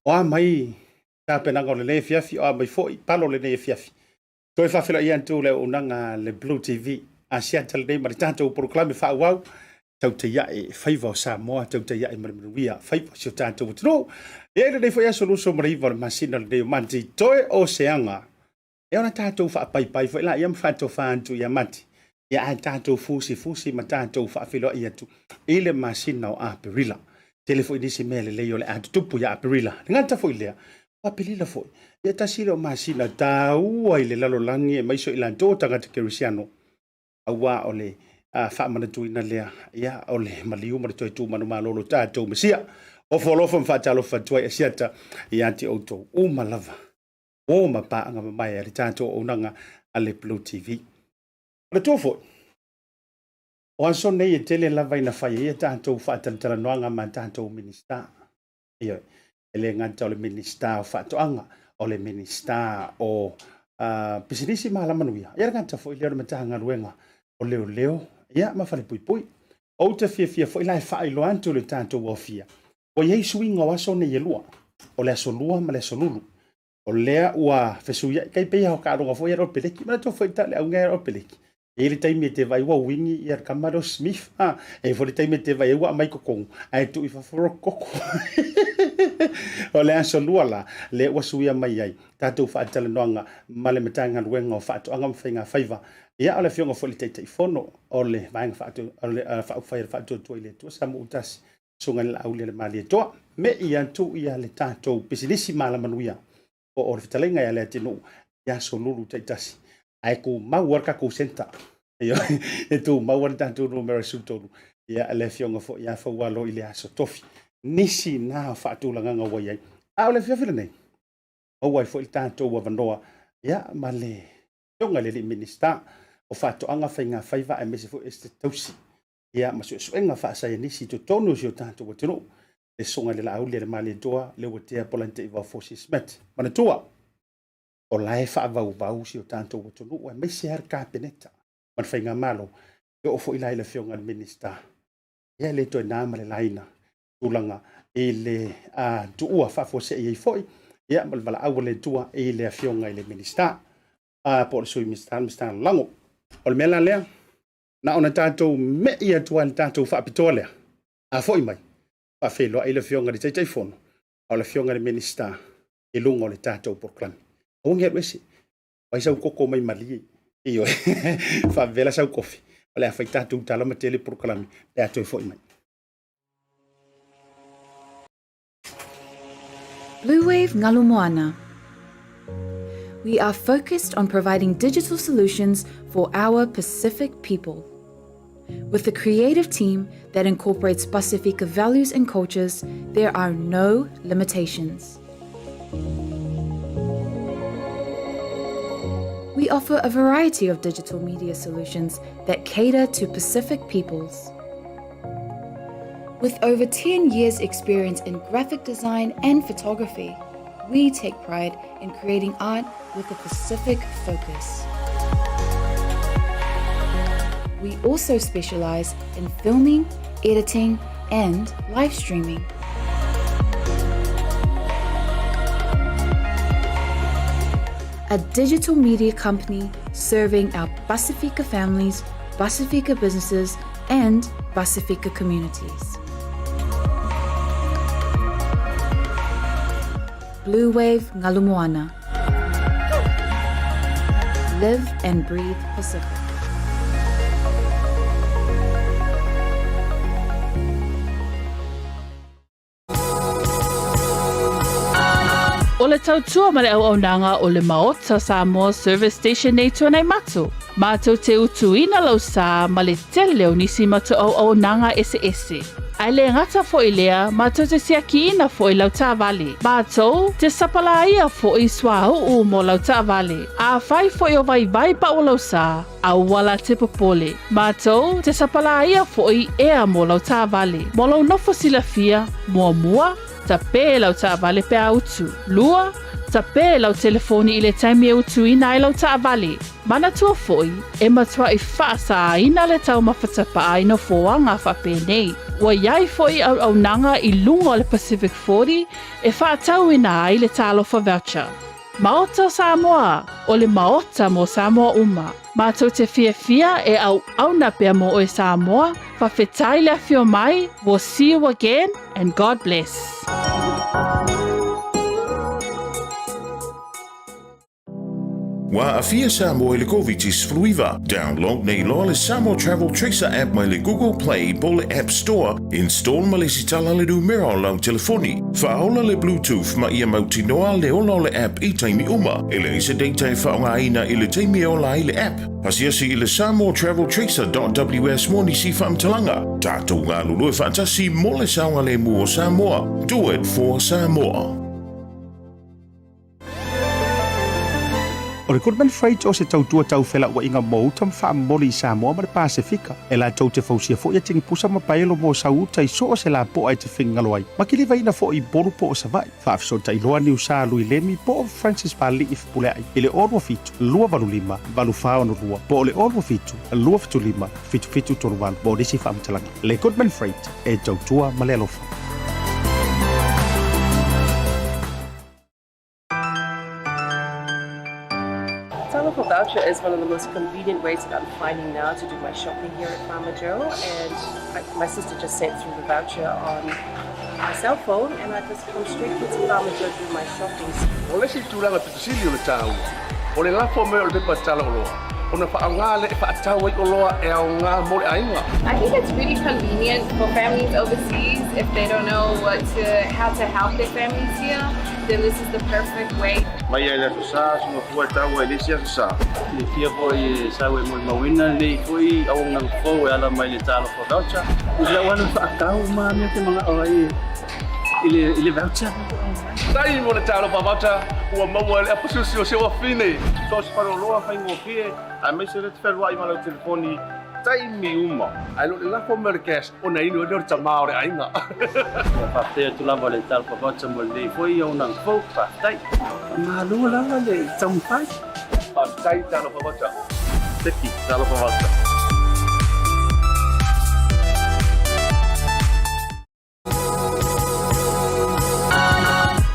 O a mai tapenaga o lenei afiafi, o a mai foi palo o lenei afiafi. Toe faafeiloai atu le auaunaga a le Blue TV Asiata lenei ma le tatou polokalame faaauau tautai ae faiva o Samoa, tautai ae ma le manuia faiva o si o tatou atunuu. E i lenei foi aso 29 o le masina lenei o Mati, toe o seaga e ona tatou faapaipai foi laia ma faatofa atu ia Mati, ia ae tatou fusifusi ma tatou faafeiloai atu i le masina o Aperila. Tele foi nisi mea lelei o le a tutupu ia Aperila. Le gata foi lea, o Aperila foi, ia tasi lea o masina taua i le lalolagi e maiso i latou o tagata kerisiano, auā o le faamanatuina lea ia o le maliu ma le toe tumanu malolo tatou Mesia. Ofo alofa ma faatalofa atu ai Asiata ia te outou uma lava o ma paaga mamae a le tatou auaunaga a le Blue TV. O le tua foi, o aso nei e tele lava ina fai ai a tatou faatalatalanoaga ma tatou Minisita. Ioe, e le gata o le Minisita o Faatoaga, o le Minisita o Pisinisi ma Alamanuia, ia le gata foi lea o le Matagaluega o Leoleo ia ma Falepuipui. Ou te fiafia foi la e faailoa atu le tatou aofia, ua i ai suiga o aso nei e lua, o le aso lua ma le aso lulu. O lea ua fesuiai, kai pei o kaaloga foi ia o peleki, manatua foi ta le auga o peleki. E i ai le taimi e te vaai ua wingi ia le tama lea o Smith, a, e i ai foi le taimi e te vaai ai ua aumai totonu, ae tuu i fafo loa koko. O le aso lua la, lea ua suia mai ai tatou faatalanoaga ma le Matagaluega o Faatoaga ma Faiga Faiva. Ia, o le afioga foi i le Taitaifono o le Vaega Faaupufai a le Faatuatua i le Atua Samoa Susuga i le Laauli a le Malietoa. Me i atu ia le tatou pisinisi malamanuia po o le fetalaiga ia Leatinuu i aso lulu taitasi. Ae tumau lava le tatou centre. E tumau lava le tatou numera 13. Ia le afioga foi ia Faualo i le aso tofi. Nisi na o faatulagaga ua i ai. A o le afiafi lenei, maua ai foi le tatou avanoa ia ma le afioga i le alii Minisita o Faatoaga, Faiga Faiva aemaise foi Esetete Tausi ia ma suesuega faasaienisi i totonu o si o tatou atunuu, le Susuga i le Laauli a le Malietoa Leuatea Polataivao Fosi Smith. Manatua, o la e faavauvau si o tatou atunuu aemaise lava le Kapeneta. ma le faigamalo. E oo foi la i le Afioga i le Minisita, ia e le toe na ma le laina tulaga i le tuua faafuasei ai foi ia ma le valaau a le Atua i le Afioga i le Minisita po o le Sui Minisita, le Minisita Lagolago. O le mea la lea, na ona tatou mei atu lava i le tatou faapitoa lea, a foi mai, faafeiloai le Afioga i le Taitaifono, a o le Afioga i le Minisita i luga o le tatou polokalame. Aua ne i alu ese, fai sau koko mai malie, ioe, faavela sau kofi, o le a fai tatou tala ma tele polokalame pe a toe foi mai. Blue Wave Ngalu Moana. We are focused on providing digital solutions for our Pacific people. With a creative team that incorporates Pasifika values and cultures, there are no limitations. We offer a variety of digital media solutions that cater to Pacific peoples. With over 10 years' experience in graphic design and photography, we take pride in creating art with a Pacific focus. We also specialize in filming, editing, and live streaming. A digital media company serving our Pasifika families, Pasifika businesses, and Pasifika communities. Blue Wave Ngalu Moana. Live and breathe Pacific. O le tautua ma le auaunaga o le Maota Samoa Service Station nei Tuanaimato. Mātou te utuina lau sā ma le tele o nisi matou auaunaga eseese. Ae le gata foi lea, mātou te siakiina foi lau taavale. Mātou te sapalāia foi suauu mo lau taavale. Afai foi o vaivai pau lau sā, Aua la te popole. Mātou te sapalāia foi ea mō lau taavale. Mō lou nofo silafia, muamua, tapē lau taavale pe a utu. Lua, tapē lau telefoni i le taimi e utuina ai lau taavale. Manatua foi, e matuai faasāina le taumafa tapaa i nofoaga faapenei. Ua i ai foi auaunaga i luga o le Pacific 40 e faatauina ai le Talofa Voucher. Maota o Samoa, o le Maota mo Samoa uma. Matou te fiafia e auauna pea mo oe Samoa, fawhetai le afio mai, we'll see you again and God bless. Ua aafia Samoa i le Koviti-19. Download nei loa le Samoa Travel Tracer app mai le Google Play po o le App Store. Install ma lesitala le numera o lau telefoni. Faaola le Bluetooth ma ia mautinoa le ola o le app i taimi uma. E leai se data e faaaogaina i le taimi e ola ai le app. Asiasi i le samoatraveltracer.ws mo nisi faamatalaga. Tatou galulue faatasi mo le saogalemu o Samoa. Do it for Samoa. O le Goodman Freight o se tautua tau felauaiga mo uta ma faamomoli i Samoa ma le Pasefika. E latou te fausia foi atigi pusa ma paelo mo sau uta i so o se lapoa e te finagalo ai, ma kilivaina foi i Upolu po o Savaii. Faafesootai loa Niusa Lui Lemi po o Francis Pali'i Fepuleai i le 27 285 8462 po o le 27 275 7738 mo nisi faamatalaga. Le Goodman Freight e tautua ma le alofa. Talofa voucher is one of the most convenient ways that I'm finding now to do my shopping here at Farmer Joe. And my sister just sent through the voucher on my cell phone, and I just come straight here to Farmer Joe to do my shopping. O le isi tulaga pito sili o le taua, o le lafo mai o le pepa tala oloa, ona faaaoga lea e faatau ai oloa e aoga mo le aiga. I think it's really convenient for families overseas if they don't know what to, how to help their families here, then this is the perfect way. Mai ai le Aso Sa, suga fua e taua i le isi Aso Sa. Silafia foi e sau e molimauina lenei foi auaunaga fou e ala mai le Talofa Voucher. I lau alu faatau ma mea te manao ai i le, i le voucher. Tai mo le Talofa Voucher, ua maua e le apasiosi o se wafine. So o se faleoloa faigofie, aemaise le te fealuai ma lau telefoni taimi uma. Ae le o le lafo mai o le cash ona inu ai lea o le tama o le aiga. Ia faafetai atu lava le Talofa Voucher mo lenei foi auaunaga fou. Faafetai. Faamalo lava le taumafai. Faafetai Talofa Voucher. Teki, Talofa Vaucher.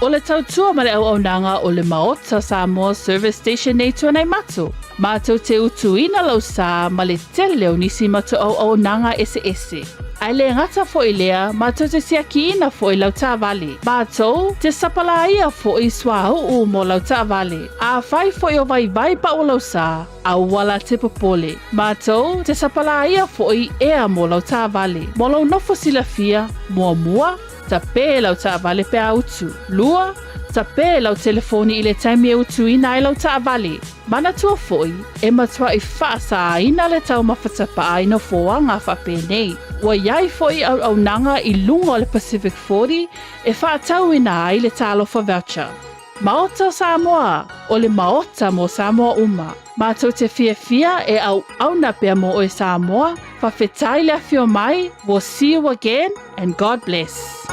O le tautua ma le auaunaga o le Maota Samoa Service Station nei Tuanaimato, mātou te utuina lau sā ma le tele o nisi matou auaunaga eseese. Ae le gata foi lea, mātou te siakiina foi lau taavale. Mātou te sapalāia foi suauu mo lau taavale. Afai foi o vaivai pau lau sā, Aua la te popole. Mātou te sapalāia foʻi ea mō lau taavale. Mō lou nofo silafia, muamua, tapē lau taavale pe a utu. Lua, tapē lau telefoni i le taimi e utuina ai lau taavale. Manatua foʻi, e matuaʻi faasāina le taumafa tapaa i nofoaga faapenei. Ua iai foʻi auaunaga i luga o le Pacific 40 e faatauina ai le Talofa Voucher. Maota o Samoa, o le Maota mo Samoa uma. Matou te fiafia e auauna pea mo oe Samoa, fawhetai le afio mai, we'll see you again and God bless.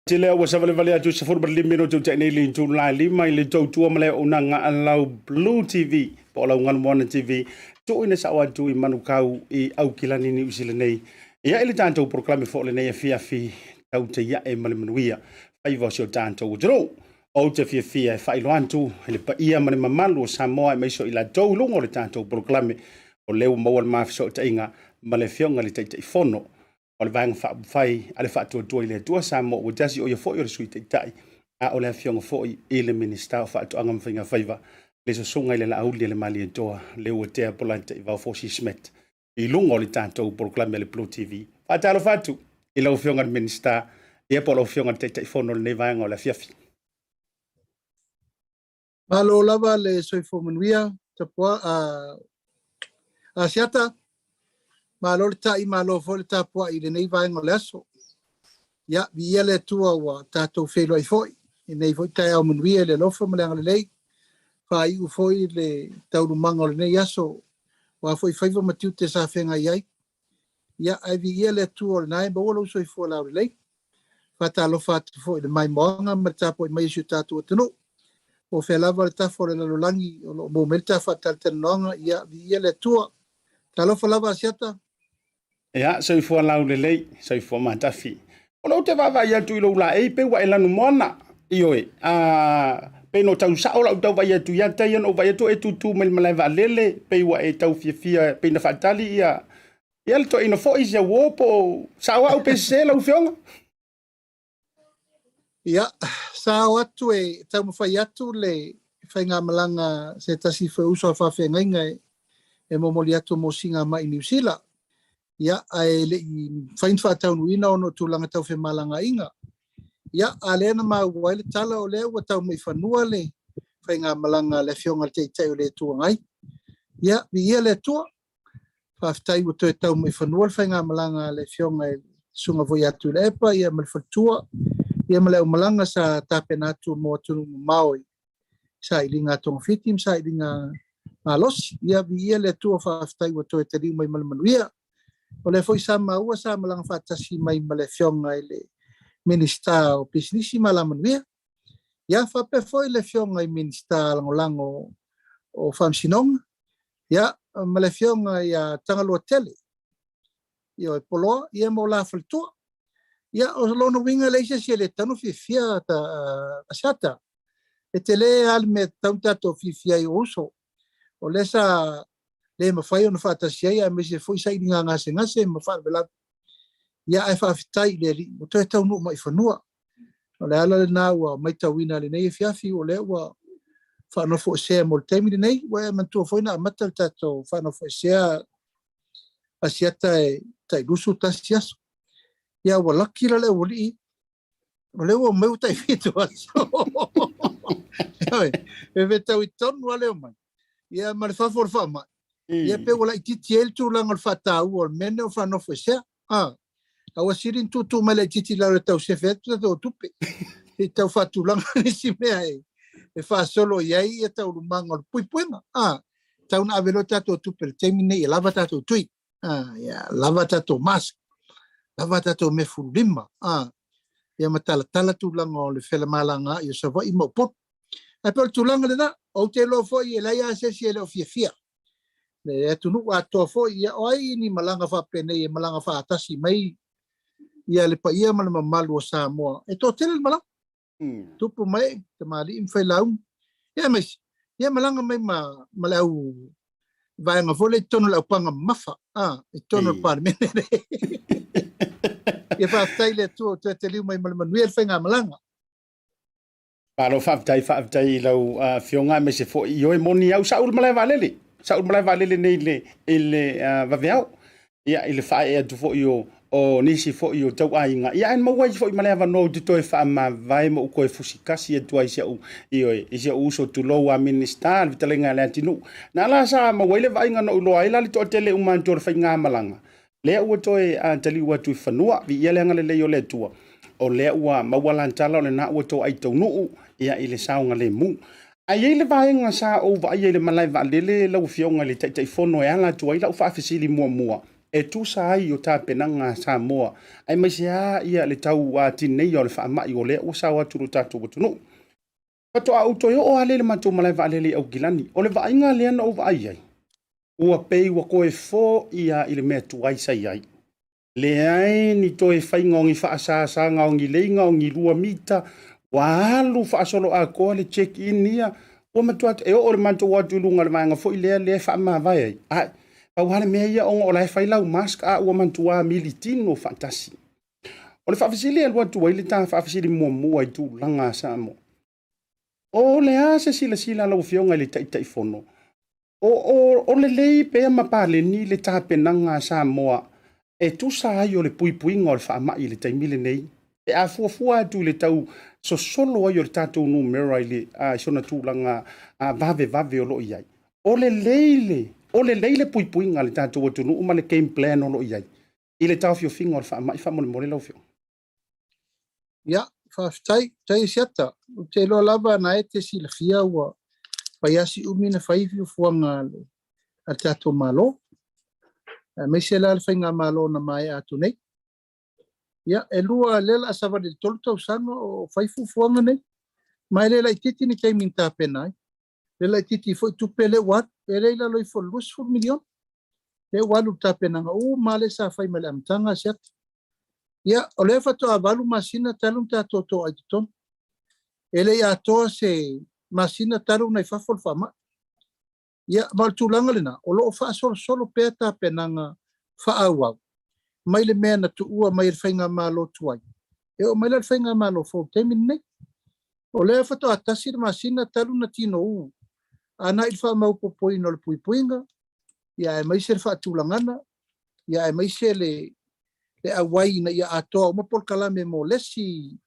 Tele ua savalevale atu i 15 minute o tainei le itula e lima i le tautua ma le auaunaga a lau Blue TV po o lau Galumoana TV tuuina sao atu i Manukau i Aukilani Niu Sila nei. Ia i le tatou polokalame foi lenei afiafi tau te iae ma le manuia faiva o si o tatou atunuu. Ou te fiafia e faailoa atu i le paia ma le mamalu o Samoa aemaise o i latou i luga o le tatou polokalame o lea ua maua le ma fesootaiga ma le Afioga i le Taitaifono o le Vaega Faaupufai a le Faatuatua i le Atua Samoa ua tasi, o ia foi o le Sui Taitai, a o le Afioga foi i le Minisita o Faatoaga ma Faiga Faiva, le Susuga i le Laauli a le Malietoa Leuatea Polataivao Fosi Smith, i luga o le tatou polokalame a le Blue TV. Faatalofa atu i lau Afioga i le Minisita, ia po o lau Afioga i le Taitaifono o lenei vaega o le afiafi. Malo lava le soifua manuia tapua a Asiata. Malo le ta'i, malo foi le tapua'i i lenei vaega o le aso. Ia, viia le Atua ua tatou feiloai foi i lenei foi taeao manuia i le alofa ma le agalelei. Faaiu foi le taualumaga o lenei aso, o a foi faiva ma tiute sa feagai ai. Ia, ae viia le Atua o lena e maua lou soifua laulelei. Faatalofa atu foi i le maimoaga ma le tapuai mai a si o tatou atunuu. Po o fea lava le tafa o le lalolagi o lo o maua mai le ta faatalatalanoaga, ia, viia le Atua. Talofa lava Asiata. Ia, soifua laulelei, soifua matafi. O lou te vaavaai atu i lou laei pe ua e lanumoana. Ioe, a pe no tau sao lau tau vai atu ia tai ona ou vai atu e tutu mai le malae vaalele, pei ua e tau fiafia pei na faatali ia ia le toeaina foi si au uo po o sao au pe sese lau afioga. Ia, sao atu e taumafai atu le faigamalaga se tasi foi uso a faafeagaiga e momoli atu mo siiga mai Niu Sila. Ia, ae le i mafai ona faataunuuina ona o tulaga tau femalagaaiga. Ia, a lea na maua ai le tala o lea ua tau mai fanua le faigamalaga a le Afioga i le Taitai o le Itu Agai. Ia, viia le Atua. Faafetai ua toe tau mai fanua le faigamalaga a le Afioga i le Susuga foi ia Tuilaepa ia ma le faletua ia ma le aumalaga sa tapena atu mo atunuu mamao i sailiga a togafiti ma sailiga malosi. Ia viia le Atua faafetai ua toe taliu mai ma le manuia. O lea foi sa maua sa malaga faatasi mai ma le Afioga i le Minisita o Pisinisi ma Alamanuia. Ia faapea foi le Afioga i Minisita Lagolago o Faamasinoga, ia ma le Afioga ia Tagaloatele, ioe, Poloa, ia ma o la faletua. Ia, o lona uiga e leai se isi e le tatau ona fiafia ta Asiata. E tele lava le mea e tatau ona tatou fiafia ai o uso. O lea sa le mafai ona faatasi ai aemaise foi sailiga gasegase ma faalavelave. Ia, ae faafetai i le Alii ua toe taunuu mai i fanua. O le ala lena ua matauina i lenei afiafi, o lea ua faanofoesea mo le taimi lenei. Ua e manatua foi na amata le tatou faanofoesea Asiata e tai 21 aso. Ia ua laki la le aualii, o lea ua omai ua tai 7 aso. Ioe, e fetaui tonu lava le omai. Ia ma le fafo o le faamai. Ia pe ua laitiiti ai le tulaga o le faataua o le mea lenei o le faanofoesea. A, a ua sili ona tuutuu mai laitiiti i lalo e tau sefe atu tatou tupe. Se i tau faatulaga nisi mea e faasolo i ai ia taualumaga o le puipuiga. A, tau na ave loa tatou tupe i le taimi lenei e lava tatou tui. A, ia, lava tatou mask, lava tatou mea fululima. A, ia ma talatala tulaga o le felemalagaai o Savaii ma Upolu. Ae pei o le tulaga lena, ou te iloa foi e leai lava se isi e le o fiafia. Le atunuu atoa foi, ia o ai ni malaga faapenei e malaga faatasi mai ia le paia ma le mamalu o Samoa. E toatele le malaga. Tupu mai, tamalii ma failauga. Ia aemaise, ia malaga mai ma, ma le au vaega foi lea i totonu o le aupaga mamafa, a, i totonu o le Palemene. Ia faafetai i le Atua ua toe taliu mai ma le manuia le faigamalaga. Malo faafetai, faafetai i lau Afioga aemaise foi i oe moni au sa ou i le malae vaalele. Sa ou i le malae vaalele nei i le, i le vaveao. Ia, i le faaee atu foi o, o nisi foi o tauaiga. Ia, ae maua ai foi ma le avanoa ou te toe faamavae ma ou toe fusikasi atu ai i si au, ioe, i si au uso tulou a Minisita, le fetalaiga ia Leatinuu. Na la sa maua ai le vaaiga na ou iloa ai la le toatele uma atu o le faigamalaga, lea ua toe taliu atu i fanua, viia le agalelei o le Atua, o lea ua maua la tala o lena ua toai taunuu ia i le saogalemu. Ae i ai le vaega sa ou vaaia i le malae vaalele lau Afioga i le Taitaifono e ala atu ai lau faafesili muamua e tusa ai o tapenaga a Samoa aemaise lava ia le tau tineia o le faamai o lea ua sao atu i lo tatou atunuu. Faatoa ou toe oo lava lea i le matou malae vaalele i Aukilani. O le vaaiga lea na ou vaai ai, ua pei ua toe foi lava i le mea tuai sa i ai. Leai ni toe faiga o ni faasasaga o ni leiga o ni lua mita, ua alu faasoloatoa le check in ia, ua matua e oo i le matou o atu i luga o le vaega foi lea lea e faamavae ai. Ae, pau lava le mea ia ona o la e fai lau mask a ua matua militino faatasi. O le faafesili e alu atu ai le ta faafesili muamua i tulaga a Samoa. O le a se silasila a lau Afioga i le Taitaifono? O, o, o lelei pea ma paleni le tapenaga a Samoa e tusa ai o le puipuiga o le faamai i le taimi lenei, pe a fuafua atu i le tau sosolo ai o le tatou numera i le, a, i sona tulaga a, vavevave o lo o i ai. O lelei le, o lelei le puipuiga a le tatou atunuu ma le game plan o lo o i ai i le taofiofiga o le faamai faamolemole lau Afioga. Ia, faafetai, faafetai Asiata. Ou te iloa lava na e te silafia ua fai lava si umi na fai fuafuaga a le, a le tatou Malo, aemaise la le faigamalo na maea atu nei. Ia, e lua lea o le a savali i le tolu tausaga o fai fuafuaga nei, ma e le laitiiti ni taimi na tapena ai. Le laitiiti foi tupe lea ua alu, e le i lalo ifo o le $20 miliona. Lea ua alu i le tapenaga uma lava lea sa fai mai le amataga Asiata. Ia, o lea faatoa valu masina talu ona tatou toai totonu. E le i atoa se masina talu ona i fafo le faamai. Ia, ma o le tulaga lena, o lo o faasolosolo pea tapenaga faaauau mai le mea na tuua mai e le faigamalo tuai, e oo mai la i le faigamalo fou i le taimi lenei. O lea faatoa tasi le masina talu ona tinou agai i le faamaopoopoina o le puipuiga, ia aemaise le faatulagana, ia aemaise le le auai ina ia atoa uma polokalame mo le isi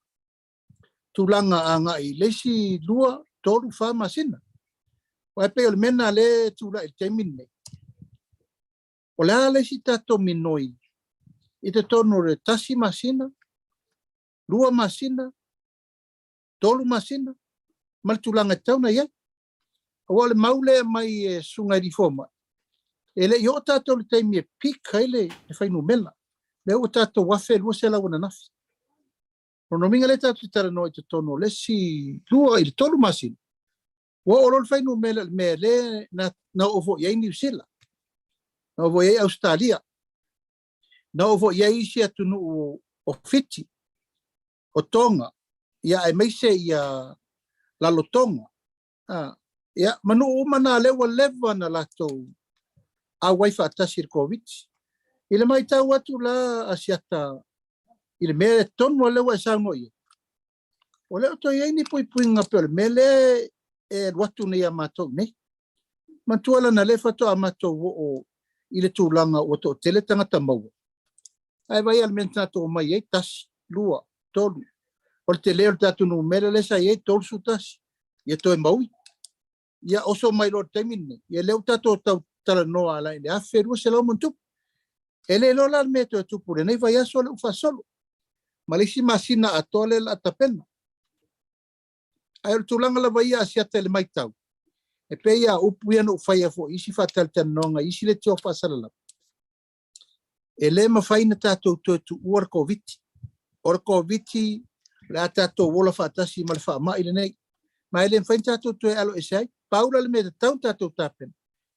tulaga agai i le isi lua, tolu, fa masina. Aua e pei o le mea lena lea e tulai i le taimi lenei. O le a le isi tatou minoi i totonu o le tasi masina, lua masina, tolu masina, ma le tulaga e tatau ona i ai. Aua o le mau lea e aumai e Susuga i Alii Fomai, e le i oo tatou i le taimi e peak ai le fuainumera. Lea ua tatou 1,200 ananafi. O lona uiga lea tatou te talanoa i totonu o le isi lua i le tolu masina, ua oo loa le fuainumera i le mea lea na oo foi i ai Niu Sila, na oo foi i ai Ausetalia, na oo foi i ai isi atunuu o Fiti, o Tonga, ia aemaise ia Lalotonga, a, ia, ma nuu uma na lea ua leva na latou auai faatasi i le Koviti. I le matau atu la Asiata i le mea tonu lea ua e saunoa i ai, ua le o toe i ai ni puipuiga pei o le mea lea e alu atu nei ia matou nei. Manatua lana lea faatoa matou oo i le tulaga ua toatele tagata maua. Ae vaai lava i le mea na tatou omai ai, tasi, lua, tolu. O le tele o le tatou numera lea sa i ai, 31. Ia toe maui. Ia oso mai loa i le taimi lenei. Ia lea ua tatou tau talanoa ala i le 1,200 ma ona tupu. E le iloa la le mea e toe tupu i lenei vaiaso lea ua faasolo. Ma le isi masina atoa lea o le a tapena. Ae o le tulaga lava ia Asiata i le matau, e pei lava o upu ia na ou faia foi i isi faatalatalanoaga i isi leitioa faasalalau, e le mafai ona tatou toe tuua le Koviti. O le Koviti O le a tatou ola faatasi ma le faamai lenei. Ma e le mafai ona tatou toe alo ese ai. Pau la le mea e tatau ona tatou tapena,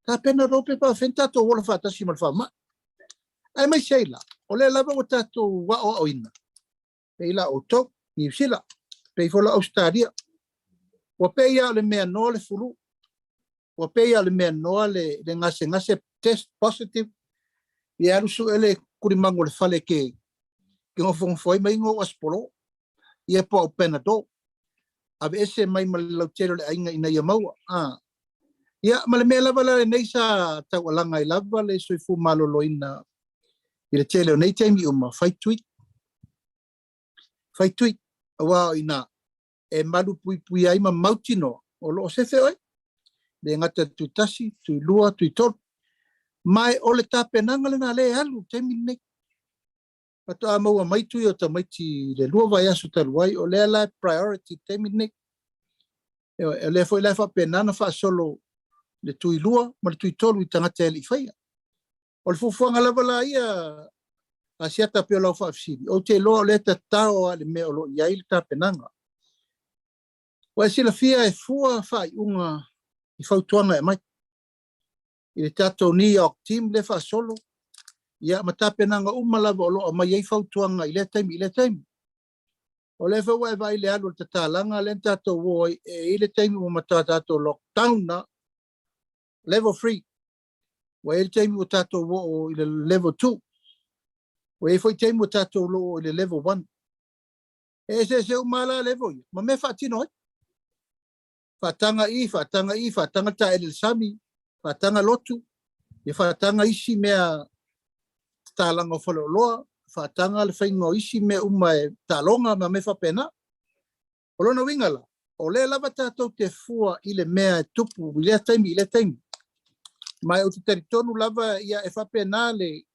tapena loa pe faafefea ona tatou ola faatasi ma le faamai. Aemaise ai la, o lea lava ua tatou aoaoina, pei la outou, Niu Sila, pei foi la Ausetalia, ua pei lava o le mea noa le fulu, ua pei lava o le mea noa le, le gasegase test positive, ia alu sue le kulimagu o le fale ke, ke nofonofo ai ma igo ou asipolo, ia po au Panadol, aveese mai ma le lautele o le aiga ina ia maua. Ah. Ia, ma le mea lava la lenei sa taualaga ai lava le soifua maloloina i le tele o nei taimi uma, fai tui. Fai tui, aua o ina e malu puipui ai ma mautinoa o lo o sefe oe, le gata i le tui tasi, tui lua, tui tolu. Ma o le tapenaga lena lea e alu i le taimi lenei. Faatoa maua mai tui o tamaiti i le 2 vaiaso talu ai, o lea la e priority i le taimi lenei. Ioe, o lea foi la e faapena ona faasolo le tui lua ma le tui tolu i tagata e le i faia. O le fuafuaga lava la ia a Asiata pei o lau faafesili, ou te iloa o lea e tatao lava i le mea o lo o i ai le tapenaga. Ua e silafia e fua faaiuga i fautuaga e aumai i le tatou NEOC team lea e faasolo, ia ma tapenaga uma lava o lo o aumai ai fautuaga i lea taimi i lea taimi. O lea foi ua e vaai i le alu o le tatalaga lea na tatou o ai, e i ai le taimi ua matua tatou lockdown na, level 3. Ua i ai le taimi ua tatou oo i le level 2. Ua i ai foi taimi ua tatou oo i le level 1. E eseese uma lava la level ia, ma mea faatino ai. Faataga i, faataga i, faataga taele i le sami, faataga lotu, ia faataga isi mea tatalaga o faleoloa, faataga le faiga o isi mea uma e taaloga ma mea faapena. O lona uiga la, o lea lava tatou te fua i le mea e tupu i lea taimi i lea taimi. Ma ou te talitonu lava ia e faapena le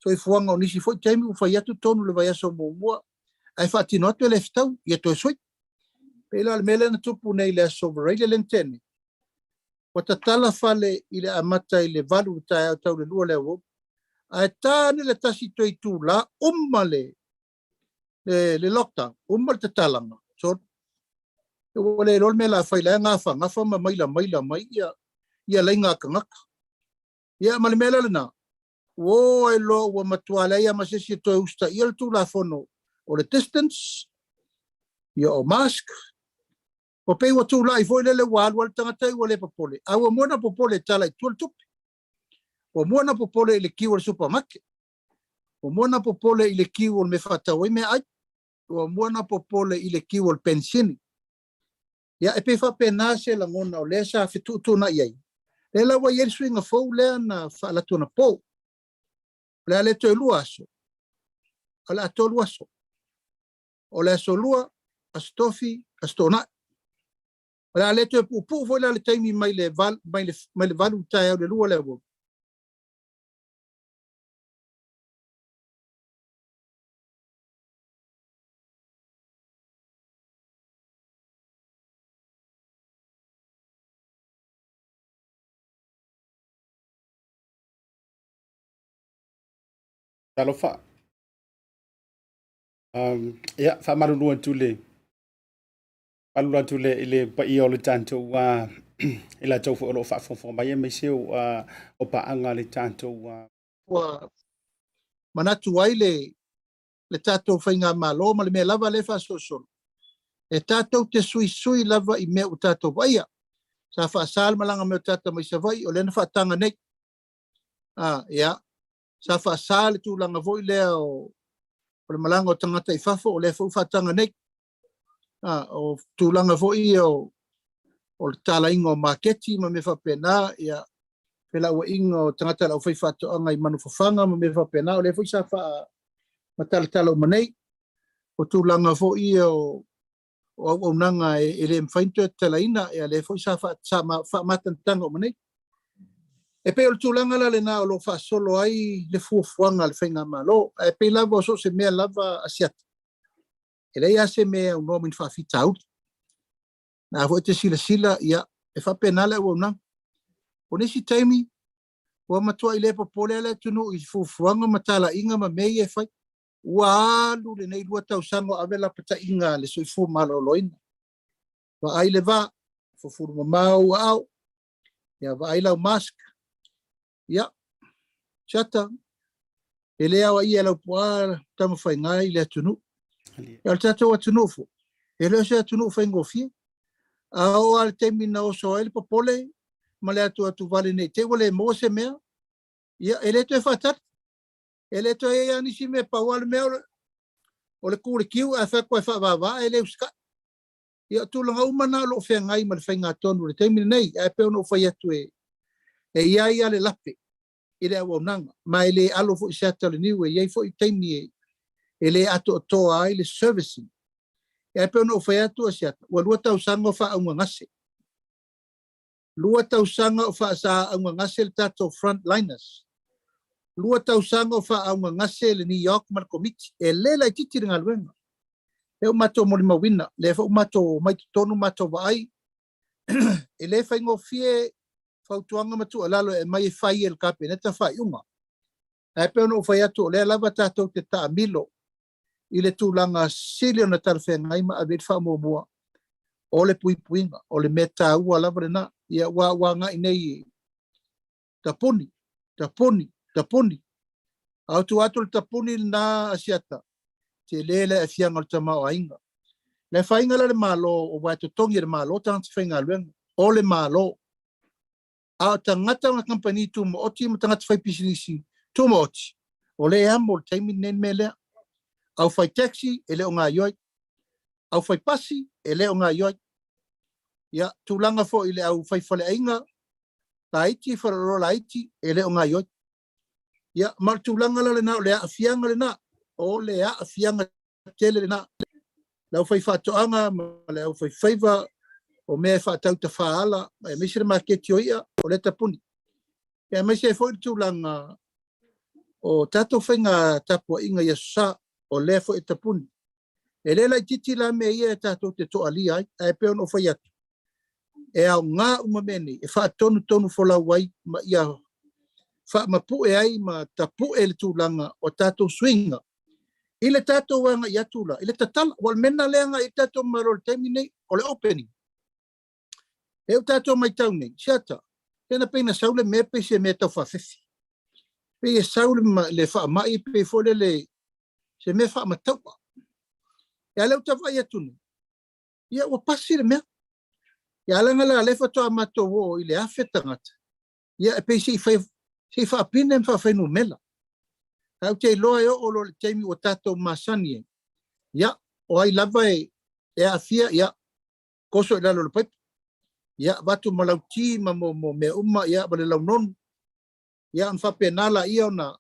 soifuaga o nisi foi taimi ua fai atu tonu le vaiaso muamua ae faatino atu e le fetau, ia toe sui. Pei la o le mea lea na tupu nei i le aso Varaile lea na tea nei, ua tatala fale i le amata i le 8 i le taeao tau le 2 le aoauli. Ae ta ane le tasi toe itula uma le le, le lockdown, uma le tatalaga, so, ua le iloa le mea la fai la e gafa gafa ma maila maila mai ia, ia laiga a tagata. Ia, ma le mea la lena, ua o ai loa ua matua leai lava ma se isi e toe usitaia le Tulafono o le distance, ia o mask, ua pei ua tulai foi lele ua alu lava le tagata ua le popole, a ua mua ona popole e tala i tua le tupe. Ua mua ona popole i le kiu o le supermarket. Ua mua ona popole i le kiu o le mea faatau ai meaai. Ua mua ona popole i le kiu o le penisini. Ia, e pei faapena se lagona o lea sa fetuutuunai ai. Lea la ua i ai le suiga fou lea na faalu atu anapo. O le a le toe 2 aso, o le a 3 aso. O le aso Lua, aso Tofi, aso Toonai. O le a le toe puupuu foi la le taimi mai le 8 i le taeao i le 2 le aoauli. Talofa. Um, ia, faamalulu atu le malulu atu le i le paia o le tatou uh, i latou foi o lo o faafogafoga mai aemaise o, uh, o paaga a le tatou uh, Ua manatu ai le le tatou faigamalo ma le mea lava lea e faasolosolo, e tatou te suisui lava i mea ua tatou vaaia. Sa faasa le malaga mai o tagata mai Savaii, o lea na faataga nei. Ah, ia. Sa faasa le tulaga foi lea o, o le malaga o tagata i fafo, o lea foi ua faataga nei. Ah, o tulaga foi ia o, o le tatalaina o maketi ma mea faapena, ia, felauaiga o tagata o le aufaifaatoaga i manufafaga ma mea faapena, o lea foi sa faamatalatala uma nei. O tulaga foi ia o, o auaunaga e, e le mafai ona toe tatalaina, ia lea foi sa faamatanataga uma nei. E pei o le tulaga la lena o lo o faasolo ai le fuafuaga a le faigamalo, ae pei lava o so o se mea lava a siata, e leai lava se mea e aunoa ma ni faafitauli. Na foi e te silasila, ia, e faapena le auaunaga. O nisi taimi, ua matuai le popole lava le atunuu i fuafuaga ma talaiga ma mea ia e fai. Ua alu lenei 2 tausaga o ave lapataiga a le soifua maloloina. Vaai le va, fufulu mamao ou aao, ia vaai lau mask. Ia, Siata, e le aoaia e Laupua Tamafaiga i le atunuu. Ia, o le tatou atunuu foi, e le o se atunuu faigofie. A oo lava i le taimi na oso ai le popole ma le atuatuvale ne i te i ua le maua se mea, ia, e le toe faatali. E le toe i ai lava nisi mea, pau lava le mea o le ku i le kiu ae fai atu e faavava ae le usitai. Ia, o tulaga uma na o lo o feagai ma le faigatonu i le taimi lenei, ae pei ona ou fai atu e i ai lava le lape i le auaunaga, ma e le alo foi se ata o le niu, e i ai foi taimi e le atoatoa ai le servicing. Ae pei ona ou fai atu Asiata, ua 2 tausaga o faaaugagase. 2 tausaga o faasaaugagase le tatou frontliners. 2 tausaga o faaaugagase le NEOC ma le Komiti. E le laitiiti le galuega. Lea ua matou molimauina, lea foi ua matou omai totonu matou vaai, e le faigofie fautuaga ma tuualalo e aumai e fai e le Kapeneta faaiuga. Ae pei ona ou fai atu, o lea lava tatou te taamilo i le tulaga sili ona talafeagai ma ave i ai le faamuamua o le puipuiga, o le mea taua lava lena. Ia, ua agai nei i tapuni, tapuni, tapuni. A o tua atu o le tapuni lena Asiata, tele le aafiaga o le tamaoaiga. Le afaina la le Malo, aua e totogi e le Malo tagata faigaluega, o le Malo. A o tagata ma kamupani tumaoti ma tagata faipisinisi tumaoti, o lea e amo i le taimi lenei le mea lea. Aufai taxi e le o gaoioi, aufai pasi e le o gaoioi. Ia, tulaga foi i le aufai faleaiga laiti, faleoloa laiti, e le o gaoioi. Ia, ma o le tulaga la lena, o le aafiaga lena, o le aafiaga tele lena. Le aufaifaatoaga ma le aufaifaiva, o mea e faatau tafaala, aemaise le maketi o i'a, o lea e tapuni. Ia, aemaise ai foi le tulaga o tatou faiga tapuaiga i Aso Sa, o lea foi e tapuni. E le laitiiti la mea ia e tatou te toalia ai, ae pei ona ou fai atu, e aoga uma mea nei e faatonutonu folau ai ma ia faamapue ai ma tapue le tulaga o tatou suiga i le tatou agai atu la i le tatala. Ua o le mea lena lea agai i le tatou Malo i le taimi nei, o le opening. E u tatou maitau nei, siata, lea na pei na sau le mea pei se mea tau faafefi. Pei e sau le faamai pei foi lele se mea faamataua. Ia lea ua ta vaai atu nei, ia ua pasi le mea. Ia leaga la lea faatoa matou oo i le 1000 tagata, ia e pei se i fai, se i faapine ma faafainumela. Ae ou te iloa e oo loa i le taimi ua tatou masani ai, ia, o ai lava e, e aafia, ia, toso i lalo o le paipa. Ia, avatu ma lau ti ma mo, mo mea uma, ia, ma le launonu. Ia, ona faapena laia ona,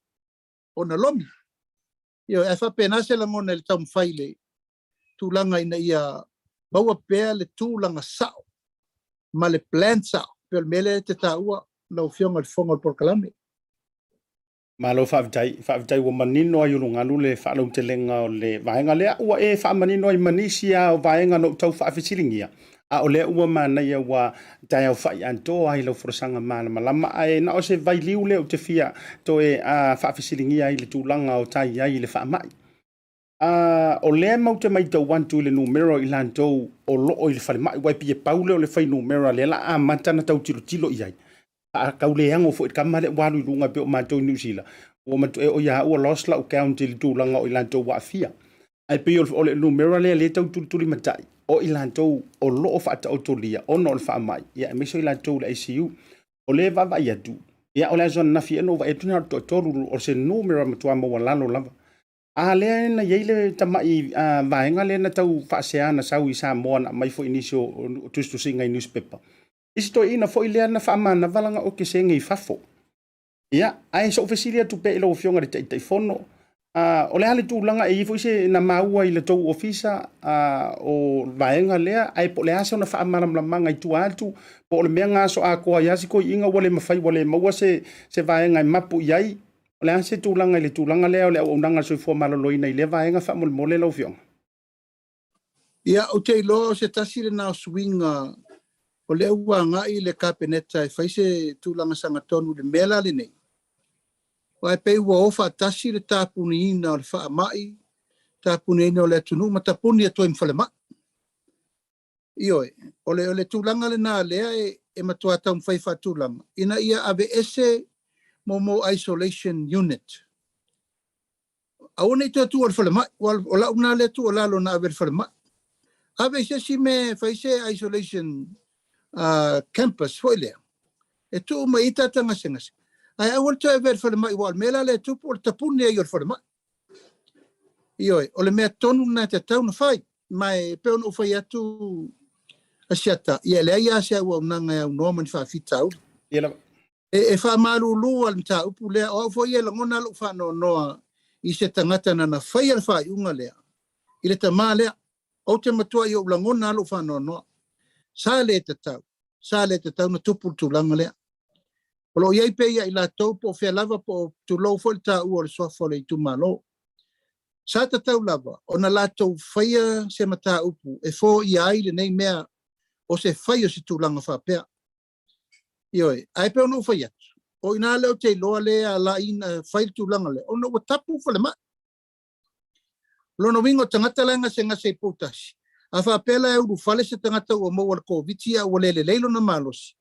ona lomi. Ioe, ae faapena se lagona i le taumafai i le tulaga ina ia maua pea le tulaga sao ma le plan sao, pei o le mea lea e te taua lau Afioga i le Fofoga o le Polokalame. Malo faafetai, faafetai ua manino ai ulugalu le faalautelega o le vaega lea. Ua e faamanino ai ma nisi lava o vaega na ou tau faafesiligia, a o lea ua manaia ua taeaofai atoa ai lau folasaga malamalama. Ae na o se vailiu lea ou te fia toe faafesiligia ai le tulaga o tai ai i le faamai. A o lea matou te matau atu i le numera o i latou o lo o i le falemai, aua e pei e pau lea o le fuainumera lea la amata ona tau tilotilo i ai. A tau leago foi i le tama lea ua alu i luga e pei o matou i Niu Sila, ua matua, e oi lava ua lost lau count i le tulaga o i latou ua aafia. Ae pei o le numera lea lea e tau tulitulimatai, o i latou o lo o faataotolia ona o le faamai, ia aemaise o i latou i le ICU. O lea e vaavaai atu, ia o le aso ananafi ea na ou vaai atu na o le toatolu, o se numera matua maualalo lava. A lea na i ai le tamai vaega lea na tau faasea na sau i Samoa na aumai foi i nisi o tusitusiga i newspaper. Isi toeaiina foi lea na faamanava lana okesene i fafo. Ia, ae se i ou fesili atu pea i lau Afioga i le Taitaifono, o le a le tulaga e i ai foi se na maua i le tou ofisa o vaega lea, ae po o le a sona faamalamalamaga i tua atu, po o le mea na aso atoa ai lava si toeaina ua le mafai ua le maua se vaega e mapu i ai. O le a se tulaga i le tulaga lea o le auaunaga a le soifua maloloina i lea vaega faamolemole lau Afioga? Ia, ou te iloa o se tasi lena o suiga o lea ua agai le Kapeneta e fai se tulaga sagatonu i le mea la lenei. Aua e pei ua o faatasi le tapuniina o le faamai, tapuniina o le atunuu ma tapuni atu ai ma falemai. Ioe, o le, o le tulaga lena lea e, e matua taumafai faatulaga ina ia aveese mo isolation unit. Aua ne i toe tuua i le falemai, o lau lena lea tuualalo na ave i le falemai. Ave i se isi mea e fai se isolation campus foi lea, e tuu mai ai tagata gasegase, ae aua le toe avea i le falemai, aua o le mea la lea e tupu o le tapuni ai o le falemai. Ioe, o le mea tonu lena e tatau ona fai. Ma e pei ona ou fai atu Asiata, ia e leai lava se auaunaga e aunoa ma ni faafitauli. Ia lava. E faamalulu lava le mataupu lea. O au foi e lagona lou faanoanoa i se tagata na na faia le faaiuga lea i le tama lea. Ou te matuai ou lagona lava lou faanoanoa. Sa le tatau, sa le tatau na tupu le tulaga lea. O lo o i ai pea ia i latou po o fea lava po o tulou foi le taua o le suafa o le itumalo. Sa tatau lava ona latou faia se mataupu e foia ai lenei mea o se fai o se tulaga faapea. Ioe, ae pei ona ou fai atu, o i ina lea ou te iloa lea e ala ai ona fai le tulaga lea, ona ua tapu falemai. O lona uiga o tagata la e gasegase i Poutasi, a faapea la e ulufale se tagata ua maua i le Koviti a ua le lelei lona malosi,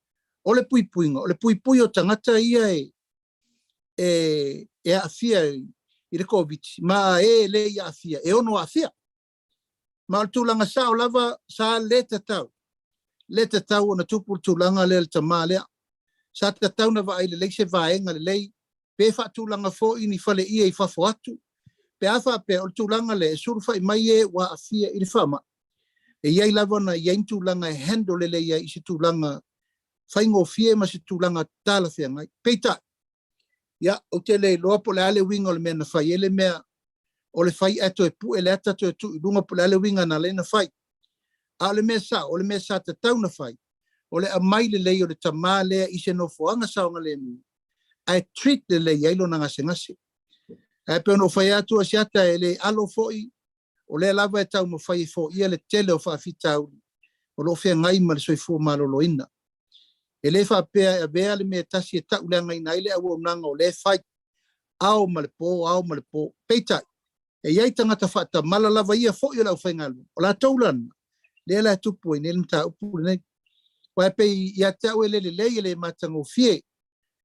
o le puipuiga, o le puipui o tagata ia e, e, e aafia i le Koviti, ma e le i aafia, e ono aafia. Ma o le tulaga sao lava, sa le tatau, le tatau ona tupu le tulaga lea i le tama lea. Sa tatau ona vaai lelei se vaega lelei, pe faatulaga foi ni faleie i fafo atu, pe a faapea o le tulaga lea e sulufai mai e ua aafia i le faamai. E i ai lava ona i ai ni tulaga e handle lelei ai i se tulaga faigofie ma se tulaga talafeagai. Peitai, ia, ou te le iloa po o le a le uiga o le mea na fai ai le mea o le fai ae toe pue le ata toe tuu i luga po o le a le uiga na ala ai ona fai. A o le mea sao, o le mea sa tatau ona fai, o le aumai lelei o le tama lea i se nofoaga saogalemu ae treat lelei ai lona gasegase. Ae pei ona ou fai atu Asiata e le alo foi, o lea lava e taumafai e foia le tele o faafitauli o lo o feagai ma le soifua maloloina. E le faapea e avea le mea e tasi e tauleagaina ai le auaunaga o lea e fai ao ma le po, ao ma le po. Peitai, e i ai tagata faatamala lava ia foi o le aufaigaluega, o latou la lena, lea la e tupu ai nei le mataupu lenei. Aua e pei ia te au e le lelei, e le matagofie,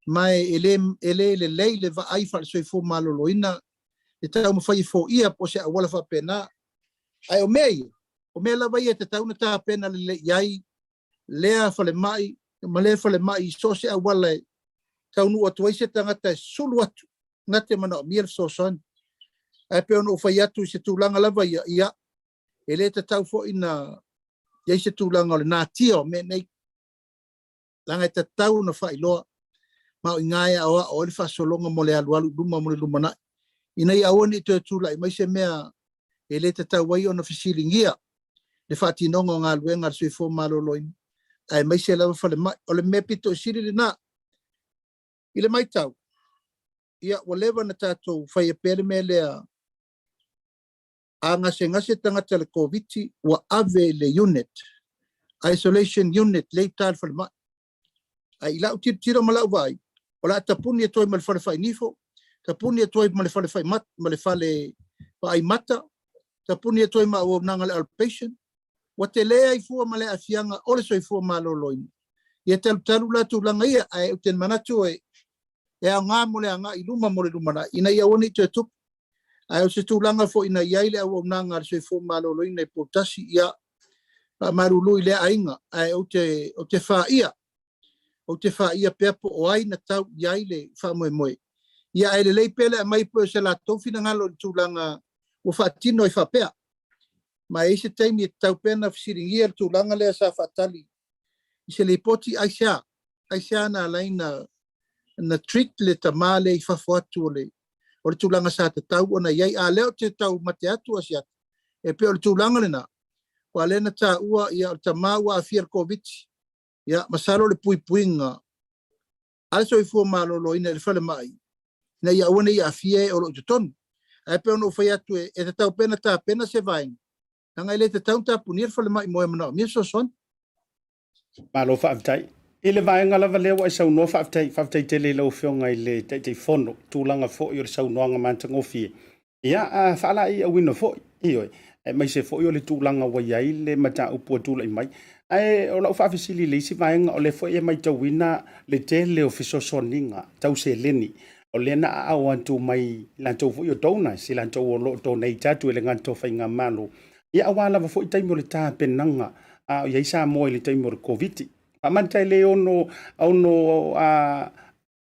ma e le, e le lelei le vaai faale-soifua maloloina e taumafai e foia po o se auala faapena. Ae o mea ia, o mea lava ia e tatau ona tapena lelei i ai lea falemai ma lea falemai i so o se auala e taunuu atu ai se tagata e sulu atu na te manaomia le fesoasoani. Ae pei ona ou fai atu i se tulaga lava ia, ia, e le tatau foi na i ai se tulaga o le natia o mea nei, leaga e tatau ona faailoa, ma o i ina e aoao ai le faasologa mo le alualu i luma mo le lumanai, ina ia aua ne i toe tulai mai se mea e le tatau ai ona fesiligia le faatinoga o galuega a le soifua maloloina, aemaise lava falemai. O le mea pito i sili lena. I le matau, ia, ua leva ona tatou faia pea le mea lea, a gasegase tagata i le Koviti, ua ave i le unit, isolation unit, lea i uta i le falemai. Ae i lau tilotilo ma lau vaai, o le a tapuni atu ai ma le fale fainifo, tapuni atu ai ma le fale faimata, ma le fale vaai mata, tapuni atu ai ma auaunaga a le outpatient, ua tele ai fua ma le aafiaga o le soifua maloloina. Ia talutalu la tulaga ia, ae ou te manatu e e aoga mo le agai i luma mo le lumanai, ina ia aua ne i toe tupu. Ae o se tulaga foi na i ai le auaunaga a le soifua maloloina i Poutasi, ia, faamalulu i lea aiga, ae ou te, ou te faia, ou te faia pea po o ai na tau i ai le faamoemoe. Ia, ae lelei pea le aumai pei o se latou finagalo i le tulaga ua faatino ai faapea. Ma e i ai se taimi e tatau pea ona fesiligia le tulaga lea sa faatali i se lipoti, aisea? Aisea na ala ai na, na treat le tama lea i fafo atu o le, o le tulaga sa tatau ona i ai. A lea ou te tau mate atu Asiata, e pei o le tulaga lena, aua lea na taua, ia, o le tama ua aafia i le Koviti, ia, masalo o le puipuiga a le soifua maloloina i le falemai, ina ia aua ne i aafia e o lo o i totonu. Ae pei ona ou fai atu, e, e tatau pea ona tapena se vaega, leaga e le tatau ona tapunia le falemai mo e manaomia fesoasoani. Malo faafetai. I le vaega lava lea ua e saunoa, faafetai, faafetai tele i lau Afioga i le Taitaifono, tulaga foi o le saunoaga matagofie. Ia, a faalaeiauina foi, ioe, aemaise foi o le tulaga ua i ai le mataupu ua tulai mai. Ae o lau faafesili i le isi vaega, o lea foi e matauina le tele o fesoasoaniga tau seleni, o lea na aao atu mai i latou foi o donors, i latou o lo o donate atu e le gata o faigamalo, ia aua lava foi taimi o le tapenaga a o i ai Samoa i le taimi o le Koviti. Faamata e le ono ono a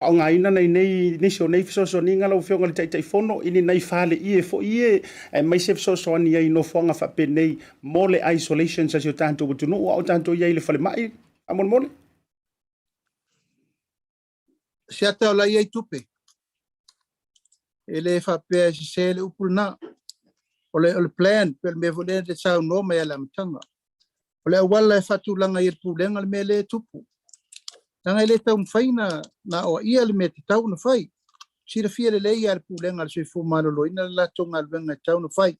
faaaogaina nai nei nisi o nei fesoasoaniga lau Afioga i le Taitaifono i ni nai faleie foi ie aemaise fesoasoani ai i nofoaga faapenei mo le isolations a si o tatou atunuu a o tatou i ai i le falemai faamolemole. Siata o la e i ai tupe. E le faapea e sese le upu lena. O le, o le plan, pe o le mea foi lea na saunoa mai i le amataga. O le auala e faatulaga ai e le pulega le mea lea e tupu. Leaga e le taumafai na, na aoaia le mea e tatau ona fai. Silafia lelei lava e le Pulega a le Soifua Maloloina le latou galuega e tatau ona fai.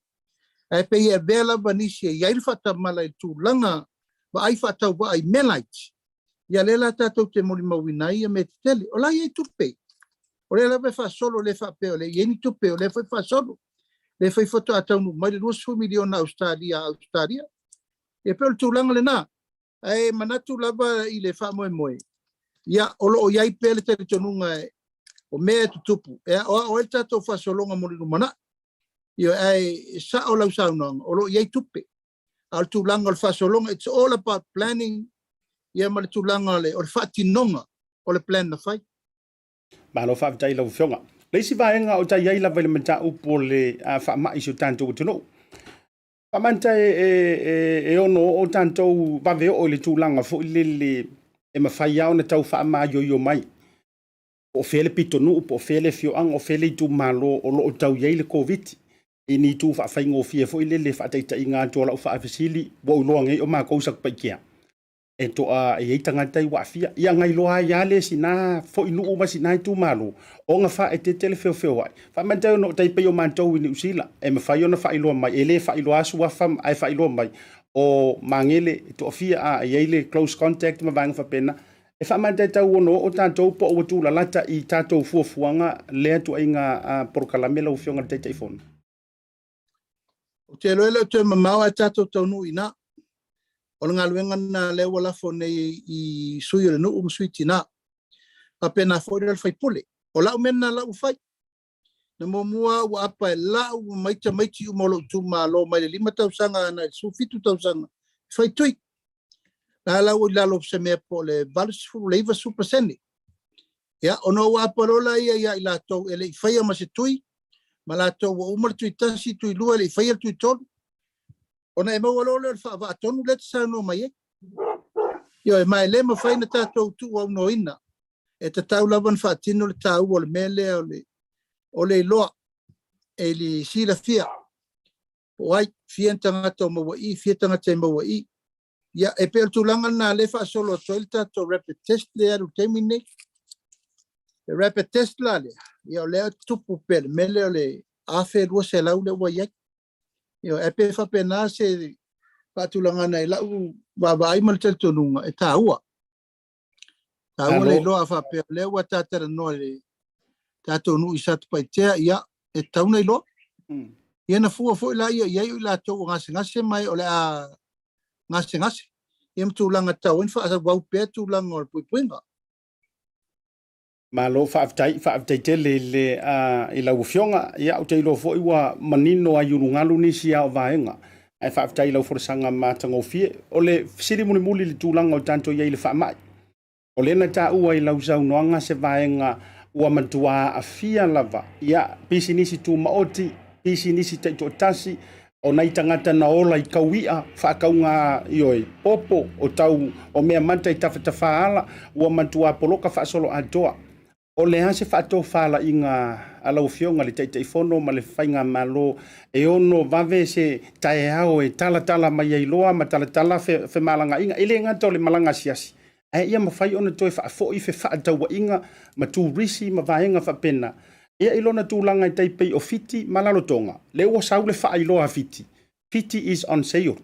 Ae pei e avea lava nisi e i ai le faatamala i le tulaga vaai faatauvaa i mea laiti, ia lea la tatou te molimauina ai ia mea tetele. O la e i ai tupe. O lea lava e faasolo, le faapea o le i ai ni tupe, o lea foi e faasolo. Lea foi faatoa taunuu mai le 20 miliona Ausetalia a Ausetalia. Ia pei o le tulaga lena. Ae manatu lava i le faamoemoe, ia o lo o i ai pea le talitonuga o mea e tutupu, e aoao ai le tatou faasologa mo le lumanai. Ia ae sao lau saunoaga, o lo o i ai tupe. A o le tulaga o le faasologa, it's all about planning, ia ma le tulaga o le, o le faatinoga o le plan na fai. Malo faafetai i lau Afioga. Le isi vaega o ta i ai lava i le mataupu o le faamai i si o tatou atunuu. Faamanta e, e, e, e ono oo tatou vave oo i le tulaga foi lele e mafai lava ona tau faamaioio mai po o fea le pitonuu, po o fea le afioaga, o fea le itumalo o lo o tau i ai le Koviti i ni itu faafaigofie foi lele faataitaiga atu o lau faafesili, ua ou iloa nei o matou i Satupaitea e toa e i ai tagata ua aafia. Ia na iloa ai lava le sina foi nuu ma sina itumalo ona faaeteete le feofeoai. Faamata ona o tai pei o matou i Niu Sila e mafai ona faailoa mai, e le faailoa lava suafa ae faailoa mai o Magele e toafia a i ai le close contact ma vaega faapena. E faamata e tau ono oo tatou po o ua tulalata i tatou fuafuaga lea tuaiga polokalame lau Afioga i le Taitaifono. Ou te iloa e le o toe mamao ae tatou taunuu i ina. O le galuega lena lea ua lafo nei i sui o le nuu ma sui tina. Faapena foi le faipule. O lau mea lena la ua fai. Na muamua ua apa e lau mai tamaiti uma o lou itumalo mai le 5 tausaga agai i le 17 tausaga e fai tui. La la ua i lalo o se mea po o le 80 le 90%. Ia, ona ou apa loa lea ia i latou e le i faia ma se tui, ma latou ua uma le tui tasi, tui lua, e le i faia le tui tolu. Ona e maua loa lea o le faavaa tonu lea e te saunoa mai ai. Ioe, ma e le mafai ona tatou tuuaunoaina. E tatau lava ona faatino le taua o le mea lea o le, o le iloa e le silafia po o ai, fia ni tagata o maua i, fia tagata e maua i. Ia, e pei o le tulaga lena lea e faasolo atu ai le tatou rapid test lea e alu i le taimi lenei. Le rapid test la lea, ia o lea e tupu pea le mea lea o le 1200 lea ua i ai. Ia, e pei e faapena se faatulagaga i lau vaavaai ma le talitonuga e taua. Taua le iloa a faapea o lea ua ta talanoa i le tatou nuu i Satupaitea, ia, e tatau ona iloa. Ia na fua foi la ia i ai o i latou ua gasegase ma o le a gasegase. Ia ma tulaga tatau ai ona faaauau pea tulaga o le puipuiga. Malo faafetai, faafetai tele i le i lau Afioga. Ia ou te iloa foi ua manino ai ulugalu nisi lava o vaega. Ae faafetai i lau folasaga matagofie. O le fesili mulimuli i le tulaga o tatou i ai i le faamai. O lea na taua i lau saunoaga se vaega ua matua aafia lava, ia, pisinisi tumaoti, pisinisi taitoatasi, o nai tagata na ola i taui'a, faatauga, ioe, popo, o tau, o mea mata i tafatafa ala, ua matua poloka faasoloatoa. O le a se faatofalaiga a lau Afioga i le Taitaifono ma le Faigamalo e ono vave se taeao e talatala mai ai loa ma talatala femalagaaiga, e le gata o le malaga asiasi, ae ia mafai ona toe faafoi fefaatauaiga ma turisi ma vaega faapena. Ia i lona tulaga e tai pei o Fiti ma Lalotoga, lea ua sau le faailoa a Fiti, Fiti is on sale.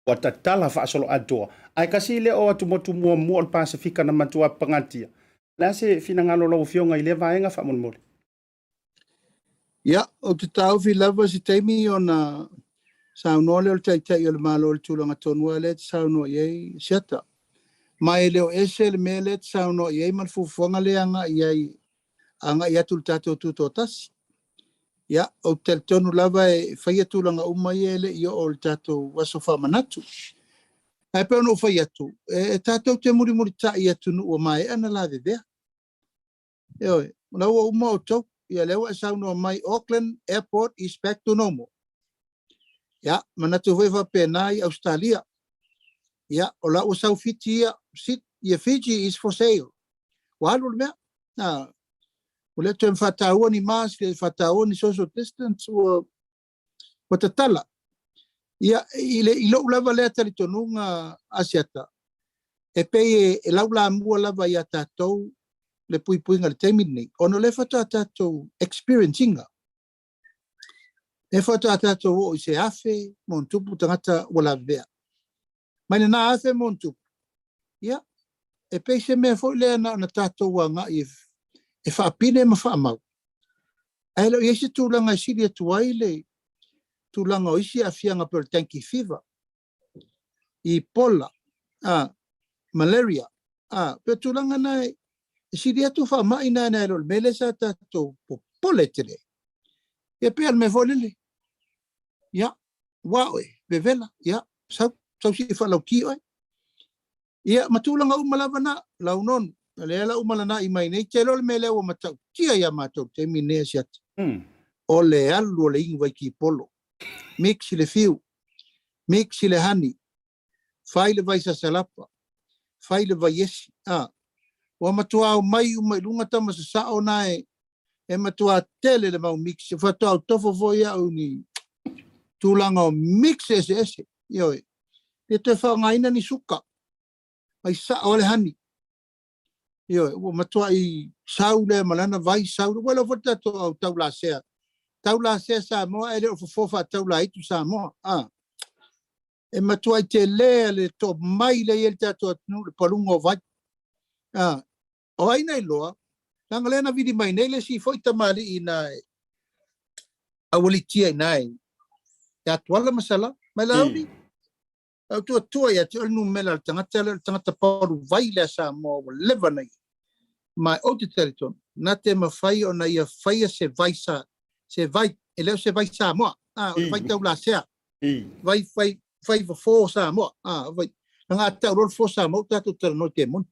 Ua tatala faasoloatoa, ae kasi lea o atumotu muamua o le Pasefika na matua pagatia. O le a se finagalo o lau Afioga i lea vaega faamolemole? Ia, ou te taofi lava se taimi ona saunoa lea o le Taitai o le Malo i le tulaga tonu lava lea e te saunoa i ai, Siata. Ma e le o ese le mea lea e te saunoa i ai ma le fuafuaga lea e agai i ai, agai atu i le tatou Tutoatasi. Ia, ou te talitonu lava e faia tulaga uma ia e le i oo i le tatou aso faamanatu. Ae pei ona ou fai atu, e tatou te mulimulitai i atunuu ua maea ona lavevea. Ioe, o la ua uma outou, ia lea ua e saunoa mai Auckland Airport is back to normal. Ia, manatu foi faapena i Ausetalia. Ia, o la ua sau Fiti ia, ia Fiji is for sale. Ua alu le mea. Ah, ua le toe faataua ni mask, le faataua ni social distance, ua, ua tatala. Ia, i, le, i lou lava lea talitonuga Asiata, e pei e, e laulamua lava ia tatou le puipuiga i le taimi lenei, ona o lea faatoa tatou experience ina. E faatoa tatou oo i se afe ma ona tupu tagata ua lavevea. Mai lena afe ma ona tupu, ia, e pei se mea foi lea na ona tatou agai e, e faapine ma faamau. Ae le o i ai se tulaga e sili atu ai le tulaga o isi aafiaga pei o le dengue fever, Ebola, a, malaria, a, pei o tulaga na e, e sili atu faamai na nai lo le mea lea sa tatou popole tele. Ia pei o le mea foi lele. Ia, ua oe, vevela, ia, sau, sau si faalauki oe. Ia, ma tulaga uma lava na, lau nonu, lea la uma lana i mai nei, te iloa le mea lea ua matautia ia matou taimi nei Asiata. O le alu o le inu vaikipolo, mix i le fiu, mix i le honey, fai le vai sasalapa, fai le vai esi, a. Ua matua omai uma i luga tama sasao na e, e matua tele le mau mix, faatoa ou tofo foi au i ni tulaga o mix eseese, ioe. Le toe faaaogaina ni suka, mai sao le honey. Ioe, ua matuai sau lea ma lana vai sau. Ua iloa foi le tatou au taulasea. Taulasea Samoa ae le o fofo faataulaitu Samoa. Ah. E matuai tele le tomai lea i ai le tatou atunuu le paluga o vai. Ah. O ai na iloa, leaga lea na vili mai nei le isi foi tamalii ina e aualitia ina e ia Tuala ma Sala. Mai Laauli, Lau tuatua ia te oe le numera o le tagata lea, o le tagata palu vai lea Samoa ua leva na ia. Ma ou te talitonu, na te mafai ona ia faia se vai sa, se vai, e le o se vai Samoa, a, o le vai taulasea, vai, vai, vai fofo Samoa, a, vai, na ngā tau loa fofo Samoa, o tātou talanoa i te moni.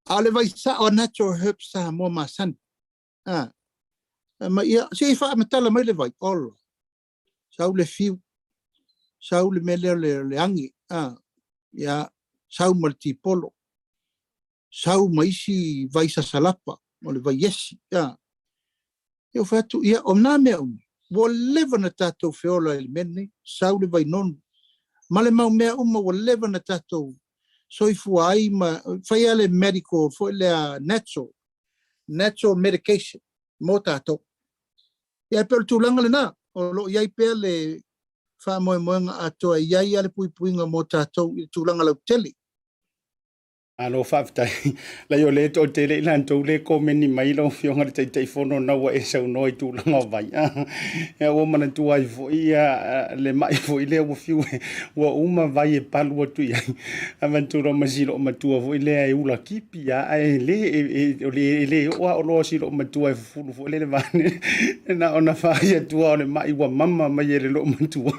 A o le vai sao a Natural Herb Samoa masani, a, ma ia, se i faamatala mai le vai, ola, sau le fiu, sau le mea lea o le, le agi, a, ia, sau ma le tipolo, sau ma isi vai sasalapa, o le vai esi, a. Ia, ou fai atu, ia, o nā mea uma, ua leva na tatou feola i le mea lenei, sau le vai nonu, ma le mau mea uma ua leva na tatou soifua ai ma fai lava le medical foi lea natural, natural medication mo tatou. Ia, e pei o le tulaga lena, o lo o i ai pea le faamoemoega atoa e i ai lava le puipuiga mo tatou i le tulaga lautele. Malo faafetai. Lai o lea toatele i latou le komeni mai lau Afioga i le Taitaifono na ua e saunoa i tulaga o vai. Ia ua manatua ai foi ia le mai foi lea ua fiu ua uma vai e palu atu i ai. Avatu loa ma si loomatua foi lea e ula kipi a ae le e le oo a oloa si loomatua e fufulu foi lele vane na ona fai atu o le mai ua mama mai e le loomatua.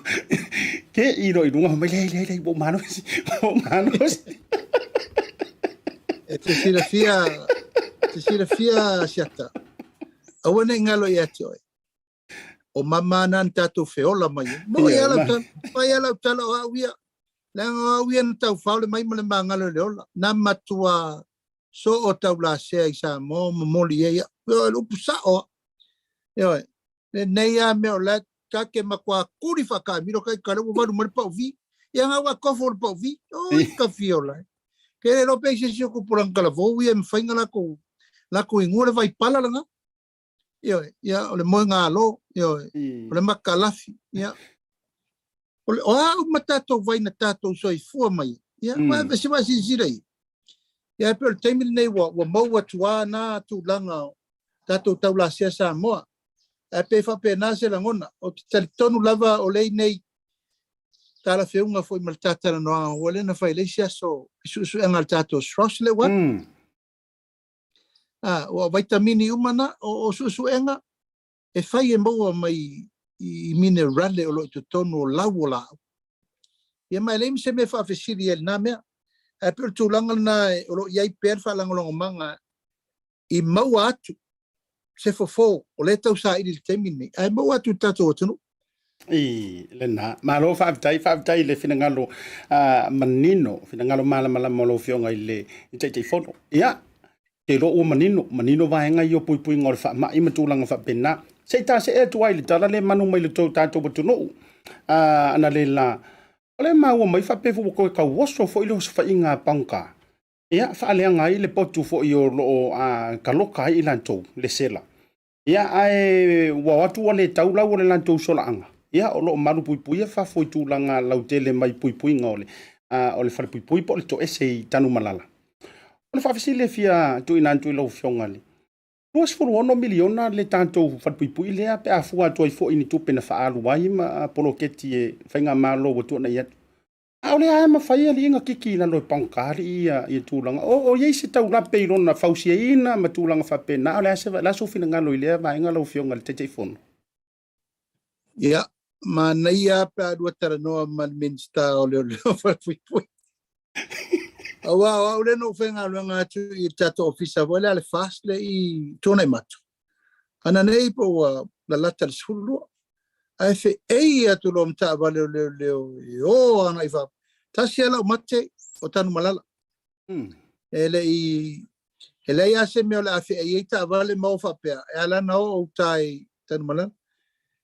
Ke i loa i luga mai le le le ua malosi ua malosi. E te silafia, te silafia Siata, aua ne i ngalo ia te oe. O mama ana na tatou feola mai ai. Mo ia lau tala, mai ia lau tala o au ia. Leaga o au ia na taufaole mai ma le magalo i le ola. Na matua so o taulasea i Samoa momoli ai ia. O le upu sao a. Ioe, lenei a mea o la ta ke matua kuri whakaamiro kai kare ua waru mai le pau vi. Ia ngā wā kofo le pau vi. Oi ka fiola. Ke le rope i se si o kupuranga kala vou ia mwhainga lako lako ingua le vai pala langa. Ioe, ia o le moenga alo, ioe, o le makalafi, ia. O le, o a uma tatou vai na tatou soifua mai ai, ia, ua se faasilasila i ai. Ia, e pei o le taimi lenei ua, ua maua atu lava na tulaga o tatou taulasea Samoa. Ae pei e faapena se lagona. Ou te talitonu lava o lea i nei talafeuga foi ma le ta talanoaga ua lea na fai i le isi aso i suesuega a le tatou SROS lea ua alu. Ua vaitamini uma na, o suesuega e fai e maua mai i minerale o lo o i totonu o lau o laau. Ia ma e leai ma se mea e faafesili ai i lena mea. Ae pei o le tulaga lena o lo o i ai pea le faalagolagomaga i maua atu se fofo o lea e tau saili i le taimi lenei, ae maua atu i le tatou atunuu. I lena. Malo faafetai, faafetai i le finagalo manino, finagalo malamalama o lau Afioga i le Taitaifono. Ia, te iloa ua manino, manino vaega ia o puipuiga o le faamai ma tulaga faapena. Se i ta see atu ai i le tala lea e manu mai le tou tatou atunuu. Analeila, o lea e maua mai faapea foi ua toe tauoso foi le osofaiga a Pagoka. Ia, faaleaga ai le potu foi o lo o taloka ai i latou, le sela. Ia, ae ua o atu ua le tau lau o le latou solaaga, ia, o lo o malupuipuia fafo i tulaga lautele mai puipuiga o le, o le falepuipui po o le toese i Tanumalala. O le faafesili e fia tuuina atu i lau Afioga, le $26 miliona le tatou falepuipui lea pe a fua atu ai foi i ni tupe na faaalu ai ma poloketi e faigamalo ua tuanai atu. A o lea lava e mafai alii ona kiki i lalo e pagota alii ia tulaga. O i ai se taulape i lona fausiaina ma tulaga faapena, a o le a se, le a sou finagalo i lea vaega lau Afioga i le Taitaifono? Ia, manaia pe a lua talanoa ma le Minisita o Leoleo Falepuipui. Aua o au lea na ou faigaluega atu i le tatou ofisa foi lea a le FAST lea i Tuanaimato. Ananei po ua lalata le 12. Ae feei atu loa ma taavale o leoleo e o agai i fafo. Tasi lava lau mate o Tanumalala. E le i, e leai lava se mea o le a feei ai taavale ma o faapea, e ala ona oo uta i Tanumalala.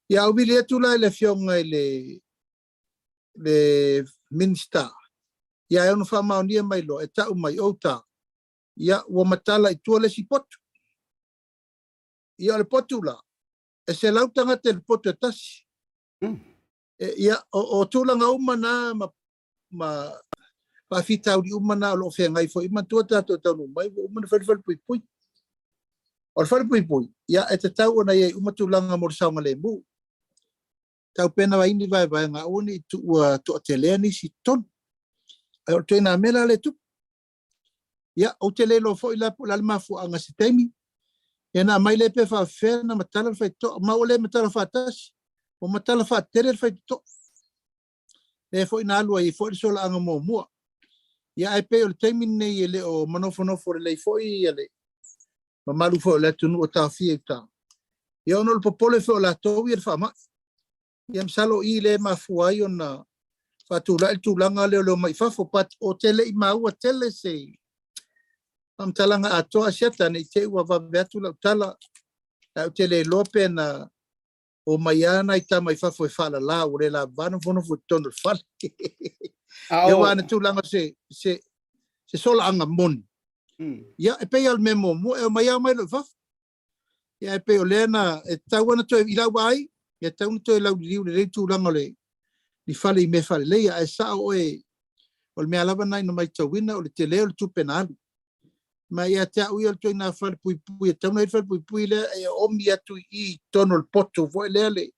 Ia, ou vili atu la i le afioga i le, le Minisita, ia e ono faamaonia mai loa, e tau mai o uta, ia ua matala i tua le isi potu. Ia o le potu la, e 100 tagata i le potu e tasi. E, ia, o tulaga uma na ma, ma faafitauli uma na o lo o feagai foi. Manatua tatou taunuu mai, ua uma ona fai le falepuipui. O le falepuipui, ia, e tatau ona i ai uma tulaga mo le saogalemu. Taupena ai ni vaevaega aua ne i tuua toatelea nisi i totonu. Ae o le ituaiga mea la lea e tupu. Ia, ou te le iloa foi la po o le a le mafuaaga se taimi, ia na aumai lea pe faafefea na matala le faitotoa. Ma ua le matala faatasi, ua matala faatele le faitotoa. Lea foi na alu ai foi le solaaga muamua. Ia, ae pei o le taimi lenei e le o manofonofo lelei foi ia le mamalu foi o le atunuu o taofia i uta. Ia, ona o le popole foi o latou ia le faamai. Ia masalo o i lea e mafua ai ona faatulai le tulaga lea o le omai i fafo, but ou te le i maua tele se faamatalaga atoa Asiata ne i te i ua vave atu lau tala, ae ou te le iloa pe na omai lava nai tama i fafo e faalala ua le lava nofonofo i totonu o le fale. Ia aua na tulaga se, se, se solaaga moni. Ia, e pei lava o le mea muamua, e omai lava omai loa i fafo. Ia e pei o lea na e tatau ona toe i lau vaai, e tatau ona toe lauliliu lelei tulaga o le ni fale i mea faaleleia, ae sao oe o le mea lava na ina matauina o le tele o le tupe na alu. Ma ia te au ia o le ituaiga fale puipui, e tatau ona i ai le fale puipui lea e oomi atu i i i totonu o le poto foi lea le,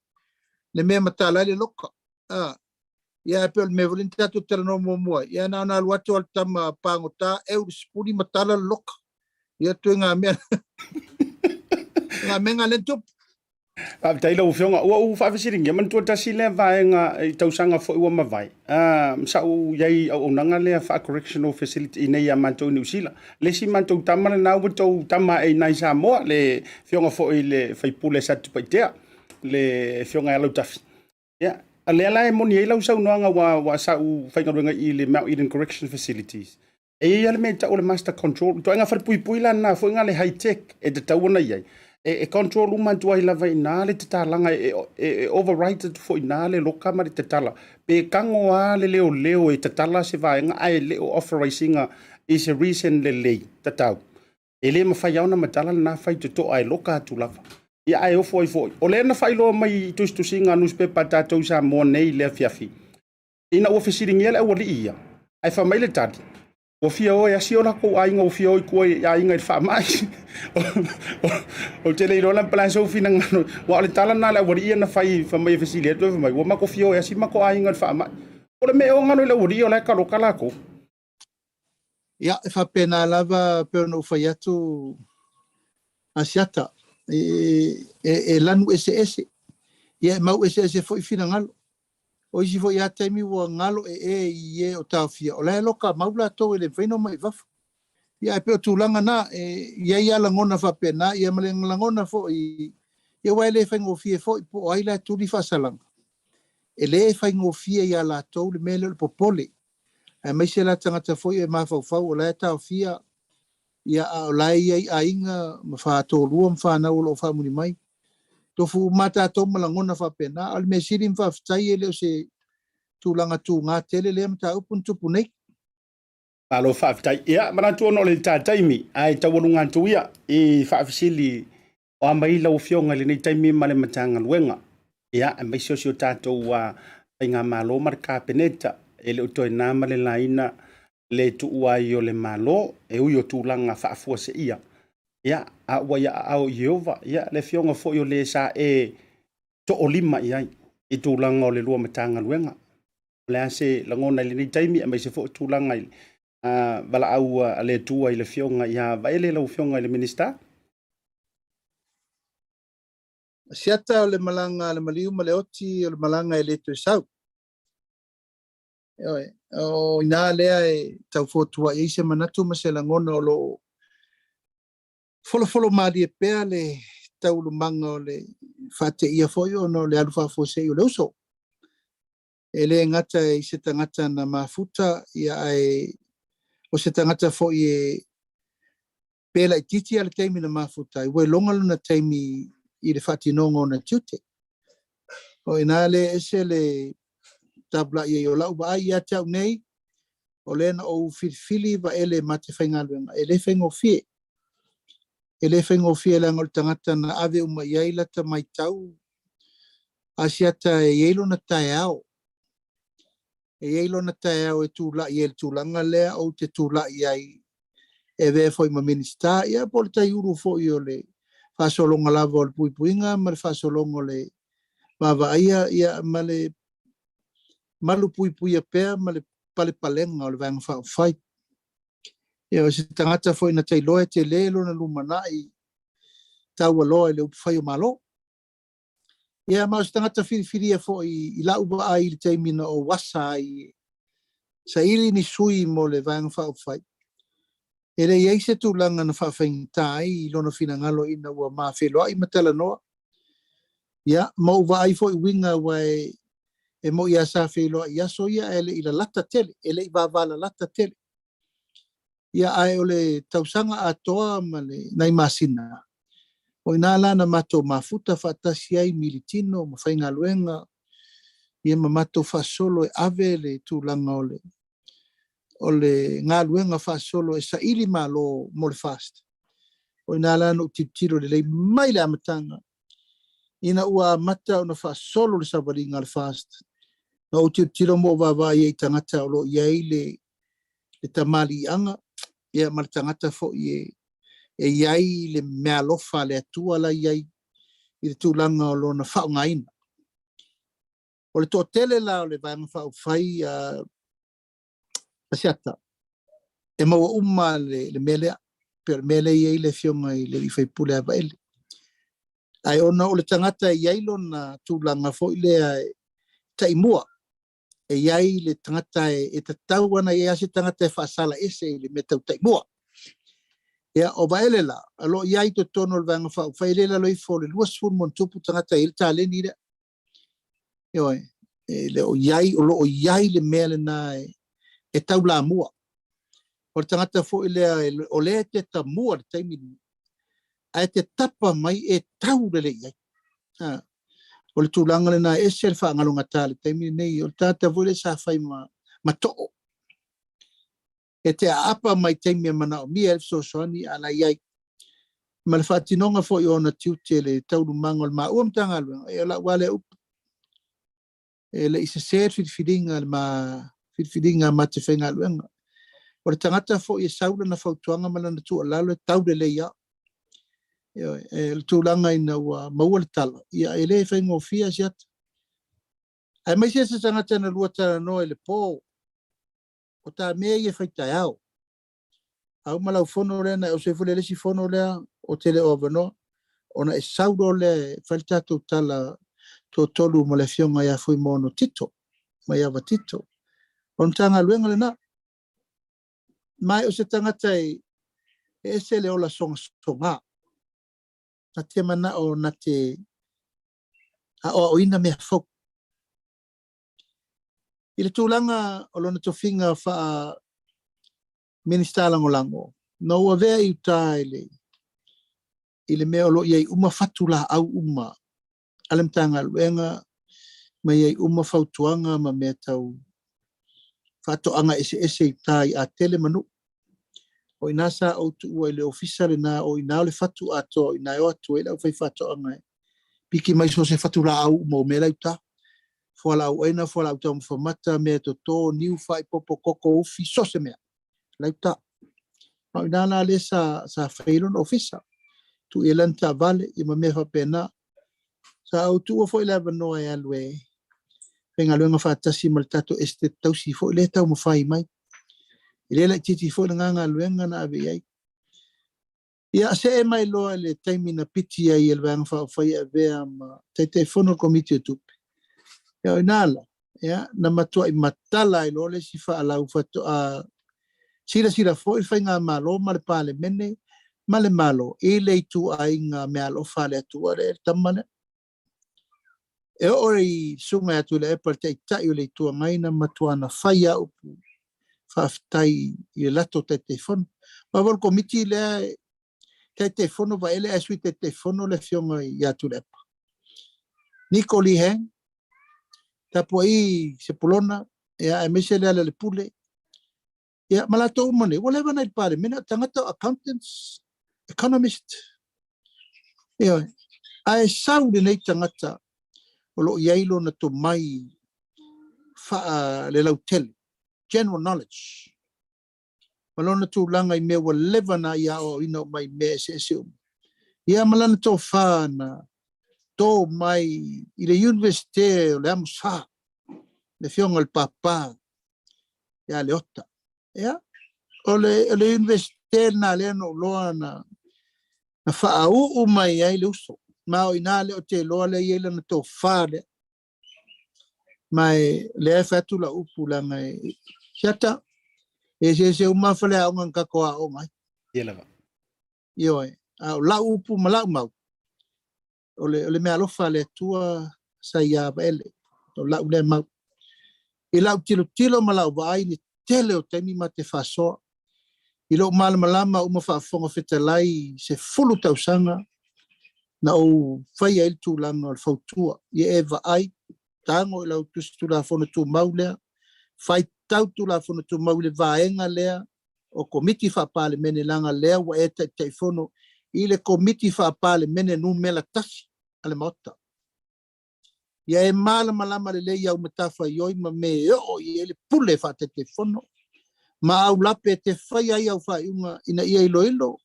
le mea e matala ai le loka. A, ia e pei o le mea foi lea na tatou talanoa muamua ai, ia na ona alu atu lava le tama pagota, eu le sipuni matala le loka. Ia ituaiga mea ngā mea ngā le tupu. Faafetai lau Afioga. Ua ou faafesiligia, manatua tasi lea vaega i tausaga foi ua mavae, sa ou i ai i auaunaga lea faa-correctional facility i inei ia matou i Niu Sila. Le isi matou tama lena ua tou tama ae i ina i Samoa, le afioga foi i le faipule a Satupaitea, le afioga ia Lautafi. Ia, a lea la e moni ai lau saunoaga ua sa ou faigaluega i le Mount Eden Correction Facilities. E i ai lava le mea e tau o le master control. Ituaiga falepuipui la lena foi na le high tech e tatau ona i ai. E control uma atu ai lava i ina le tatalaga, e override atu foi i ina le loka ma le tatala. Pe tago lava le leoleo e tatala se vaega ae le o authorize ina i se reason lelei tatau. E le mafai lava ona matala lena faitotoa e loka atu lava. Ia ae ofo ai foi. O lea na faailoa mai i tusitusiga a nusipepa a tatou i Samoa nei i le afiafi. Ina ua fesiligia le aualii ia, ae fai mai le tali, Ua fia o e asi o lakou aiga ua fia o i tua i aiga i le faamai. Ou te le iloa la po o le a sou finagalo, aua o le tala lena a le aualii ia na fai fai mai e fesili atu, fai mai, ua matou fia o e asi matou aiga i le faamai. O le mea ea o galo i le aualii ia o la e taloka latou? Ia, e faapena lava pei ona ou fai atu Asiata, e lanu eseese, ia e mau eseese foi finagalo. O isi foi lava taimi ua galo ee i e o taofia, o la e loka mau latou e le mafai ona omai i fafo. Ia ae pei o tulaga na, e i ai lava lagona faapena, ia ma le lagona foi, ia aua e le faigofie foi po o ai la e tuli faasalaga. E le faigofie ia latou le mea lea o le popole, aemaise la tagata foi e mafaufau o la e taofia, ia a o la e i ai aiga ma faatolua ma fanau o lo o faamuli mai. Tofu uma tatou ma lagona faapena. A o le mea sili ma faafetai e le o se tulaga tuga tele lea mataupu na tupu nei. Malo faafetai. Ia, manatu ona o le ta taimi, ae taualuga atu ia i faafesili o a mai lau Afioga i lenei taimi ma le Matagaluega, ia, aemaise o si o tatou Faigamalo ma le Kapeneta, e le o toe na ma le laina le tuua ai o le Malo, e ui o tulaga faafuaseia, ia, a ua i aao o Ieova, ia, le Afioga foi o le sa e toolima i ai i tulaga o le lua Matagaluega. O le a se lagona i lenei taimi, aemaise foi o tulaga i valaau a le Atua i le Afioga ia Vaele, lau Afioga i le Minisita? Siata o le malaga a le maliu ma le oti, o le malaga e le toe sau. Ioe, o ina lea e tau fotuai ai se manatu ma se lagona o lo o folofolo malie pea le taualumaga o le faateia foi ona o le alu faafuasei o le uso. E le gata i se tagata na mafuta, ia ae o se tagata foi e pe laitiiti a le taimi na mafuta ai, ua iloga lona taimi i le faatinoga o ona tiute. O ina le ese le tapulai ai o lau vaai ia te au nei, o lea na ou filifili Vaele ma te faigaluega, e le faigofie. E le faigofie leaga o le tagata na ave uma i ai lata maitau Asiata e i ai lona taeao. E i ai lona taeao e tulai ai i le tulaga lea ou te tulai ai e avea foi ma Minisita, ia po o le taiulu foi o le faasologa lava o le puipuiga ma le faasologa o le vaavaaia, ia ma le malu puipuia pea ma le palepalega o le Vaega Faaupufai. Ia, o se tagata foi na tailoa e tele lona lumanai taualoa i le upufai o Malo. Ia, ma o se tagata filifilia foi i la'u vaai i le taimi na ou asa ai e saili ni sui mo le Vaega Faaupufai, e le i ai se tulaga na faafaigata ai i lona finagalo ina ua ma feiloai ma talanoa. Ia, ma ou vaai foi uiga aua e, e mo'i lava sa feiloai i aso ia ae le i lalata tele, e le i vavalalata tele. Ia, ae o le tausaga atoa ma le nai masina, o ina la na matou mafuta faatasi ai militino ma faigaluega, ia ma matou faasolo e ave le tulaga o le, o le galuega faasolo e saili malo mo le FAST. O ina la na ou tilotilo lelei mai le amataga, ina ua amata ona faasolo le savaliga a le FAST, na ou tilotilo ma ou vaavaai ai i tagata o lo o i ai le le tamaliiaga, ia ma le tagata foi e, e i ai le meaalofa a le Atua la i ai i le tulaga o lona faaaogaina. O le toatele la o le Vaega Faaupufai a Asiata, e maua uma le, le mea lea, pei o le mea lea e i ai le afioga i le sui usufono a Vaele. Ae ona o le tagata e i ai lona tulaga foi lea e taimua, e i ai le tagata e tatau ona i ai se tagata e faasala ese i le mea tau taimua. Ia, o Vaele la, o lo o i ai i totonu o le Vaega Faaupufai, e le i lalo ifo o le 20 ma ona tupu tagata e i ai le taleni lea. Ioe, e le o i ai, o lo o i ai le mea lena e taulamua. O le tagata foi lea, o lea e te tamua i le taimi lenei, ae te tapa mai e tau lelei i ai. O le tulaga lena e ese le faagalogata i le taimi lenei. O le tagata foi lea sa fai ma, ma too. E te aapa mai taimi e manaomia ai le fesoasoani a la i ai. Ma le faatinoga foi o ona tiute le taualumaga o le maua Matagaluega, e o lau lava lea upu. E le i sesē le filifiliga a le ma filifiliga a ma te faigaluega. O le tagata foi e sau lana fautuaga ma lana tuualalo e tau lelei lava. Ioe, e le tulaga ina ua maua le tala, ia e le faigofie Asiata. Aemaise se tagata na lua talanoa i le po, o ta mea ia e fai taeao. A uma lau fono lea, na e oso ifo lea i le isi fono lea, ou te le o avanoa, ona e sau loa lea e fai le tatou tala toatolu ma le afioga ia Fuimaono Tito, Maiava Tito. O le Matagaluega lena. Ma o se tagata e ese le ola sogasoga. Na te manao na te aoaoina mea fou. I le tulaga o lona tofiga faa Minisita Lagolago, na ou avea i uta i le i le mea o lo o i ai uma fatu laau uma a le Matagaluega ma i ai uma fautuaga ma mea tau faatoaga eseese i uta i Atele ma Nuu. O i ina sa ou tuua i le ofisa lena, o i ina o le fatu atoa, o i ina e o atu ai le aufaifaatoaga e piki mai so o se fatu laau uma o mea la i uta. Fualaau aina, fualaau taumafa mata, mea toto, niu, fai, popo, koko, ufi, so o se mea la i uta. Ma o i ina la lea sa, sa fai ai lona ofisa. Tuu i ai lana taavale, ia ma mea faapena. Sa ou tuua foi le avanoa e alu e faigaluega faatasi ma le tatou Esetete Tausi foi lea e taumafai mai. E le laitiiti foi lena galuega na ave i ai. Ia, see mai loa i le taimi na piti ai e le Vaega Faaupufai e avea ma Taitaifono o le Komiti o Tupe. Ia, o i ina la, ia, na matuai matala ai loa le isi faalau faatoa silasila foi le Faigamalo ma le Palemene ma le Malo i le ituaiga meaalofa a le Atua lea, le tama lea. E oo i Susuga ia Tuilaepa le Taitai o le Itu Agai na matua na fai lava upu faafetai i le latou Taitaifono. Aua o le Komiti lea e Taitaifono Vaele ae Sui Taitaifono le Afioga ia Tuilaepa. Niko Lee Hang, Tapua'i Sepulona, ia aemaise Lealailepule, ia ma latou uma nei, ua leva ona i le Palemene, o tagata o accountants, economist, ioe, ae sau lenei tagata o lo o i ai lona tomai faalelautele, general knowledge, ma lona tulaga i mea ua leva ona ia aoaoina uma i mea eseese uma. Ia ma lana tofa na tō mai i le Universite o le Amosa, le afioga i le Papa ia Leota. Ia, o le, o le Universite lena lea na ou iloa na, na faauu mai ai le uso. Ma o i ina lea ou te iloa lea e i ai lana tofa lea. Ma e lea e fai atu lau upu leaga e siata, e eseese uma faleaoga na tatou aooga ai. Ia lava. Ioe, a o lau upu ma lau mau, o le, o le meaalofa a le Atua sa ia Vaele, o lau lea mau. I lau tilotilo ma lau vaai i le tele o taimi ma te faasoa, i lou malamalama uma faafofoga fetalai i 10 tausaga na ou faia ai le tulaga o le fautua, ia e vaai, tago i lau Tusi Tulafono Tumau lea, faitau Tulafono Tumau i le vaega lea o Komiti Faa-Palemene leaga lea ua e Taitaifono i le Komiti Faa-Palemene numera tasi a le Maota. Ia e malamalama lelei i au matafaioi ma mea e oo i ai le pule faa-Taitaifono ma au lape e te faia ai au faaiuga ina ia iloilo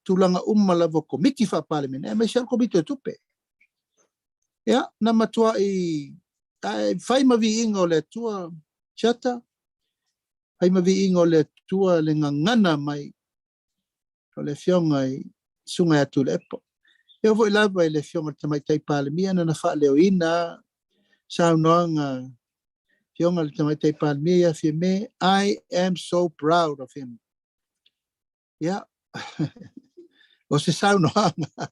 tulaga uma lava o Komiti Faa-Palemene aemaise lava le Komiti o Tupe. Ia, na matuai fai ma viiga o le Atua, Chata, fai ma viiga o le Atua le gagana mai o le Afioga i Susuga ia Tuilaepa. E oo foi lava i le Afioga i le Tamaitai Palemia na na faaleoina saunoaga Afioga i le Tamaitai Palemia ia Fiame, I am so proud of him. Ia, o se saunoaga,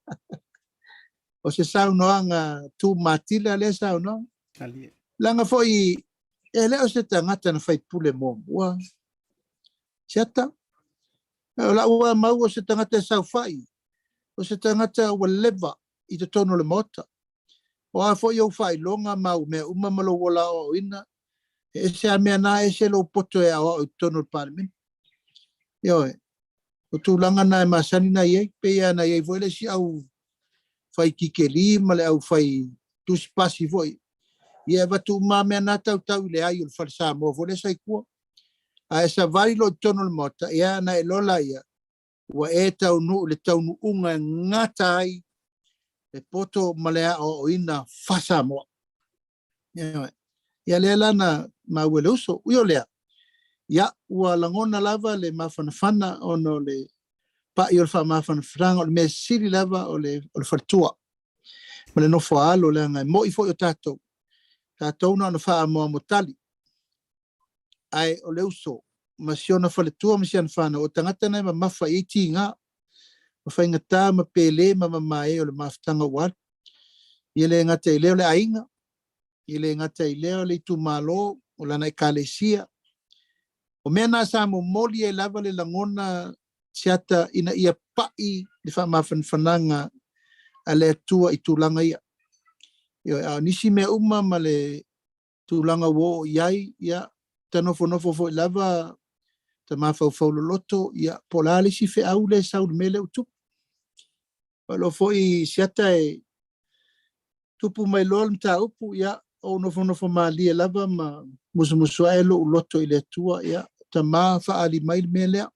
o se saunoaga tūmatila lea saunoaga. Leaga foi, e le o se tagata na faipule muamua. Siata, o lau lava mau o se tagata e saofai, o se tagata ua leva i totonu o le Maota. O a foi ou faailoga ma au mea uma ma lou ola aoaoina, e ese lava mea na, ese lou poto e aoao i totonu o le Palemene. Ioe, o tulaga na e masani na i ai, pei lava na i ai foi le isi au fai kikeli ma le au fai tusi pasi foi. Ia e avatu uma lava mea na tautau i le ai o le fale Samoa foi lea sa i tua. A e savali loa i totonu o le Maota, ia ona e iloa laia, ua e taunuu i le taunuuga e gata ai le poto ma le aoaoina faa-Samoa. Ia lea la na maua e le uso. Ui o lea, ia ua lagona lava le mafanafana ona o le pa'i o le faamafanafanaga, o le mea sili lava o le faletua ma le nofo a alo, leaga e mo'i foi o tatou, tatou na ona faaamoamo tali, ae o le uso ma si ona faletua ma si ana fanau, o tagata na e mamafa i ai tiga ma faigata ma pele ma mamae o le mafutaga ua alu. Ia le gata i lea o le aiga, ia le gata i lea o le itumalo, o lana ekalesia. O mea na sa momoli ai lava le lagona siata ina ia pa'i le faamafanafanaga a le Atua i tulaga ia. Ioe, a o nisi mea uma ma le tulaga ua oo i ai, ia, ta nofonofo foi lava, ta mafaufau loloto, ia, po o le a le isi feau lea e sau i le mea lea ua tupu. O lo foi siata e tupu mai loa le mataupu, ia, ou nofonofo malie lava ma musumusu ae lou loto i le Atua, ia, Tama, faaali mai le mea lea.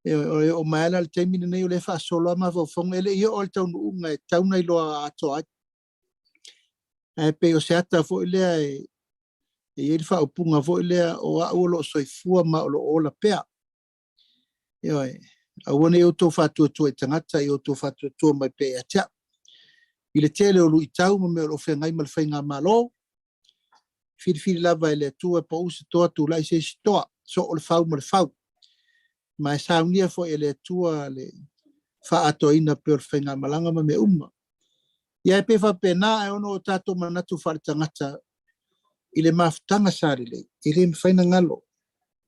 E oo mai lava la i le taimi lenei o lea e faasolo lava mafaufauga, e le i oo i le taunuuga e tatau ona iloa atoa ai. Ae pei o se ata foi lea e i ai le faaupuga foi lea, o au o lo o soifua ma o lo o ola pea. Ioe, aua ne i outou faatuatua i tagata, ia outou faatuatua mai pea ia te au. I le tele o luitau ma mea o lo o feagai ma le faigamalo, filifili lava e le Atua e pau se toa, tulai se isi toa, soo le fau ma le fau. Ma e saunia foi e le Atua le faaatoaina pea o le faigamalaga ma mea uma. Ia e pei faapena, ae ona o tatou manatu faaletagata i le mafutaga sa lelei, e le mafai ona galo.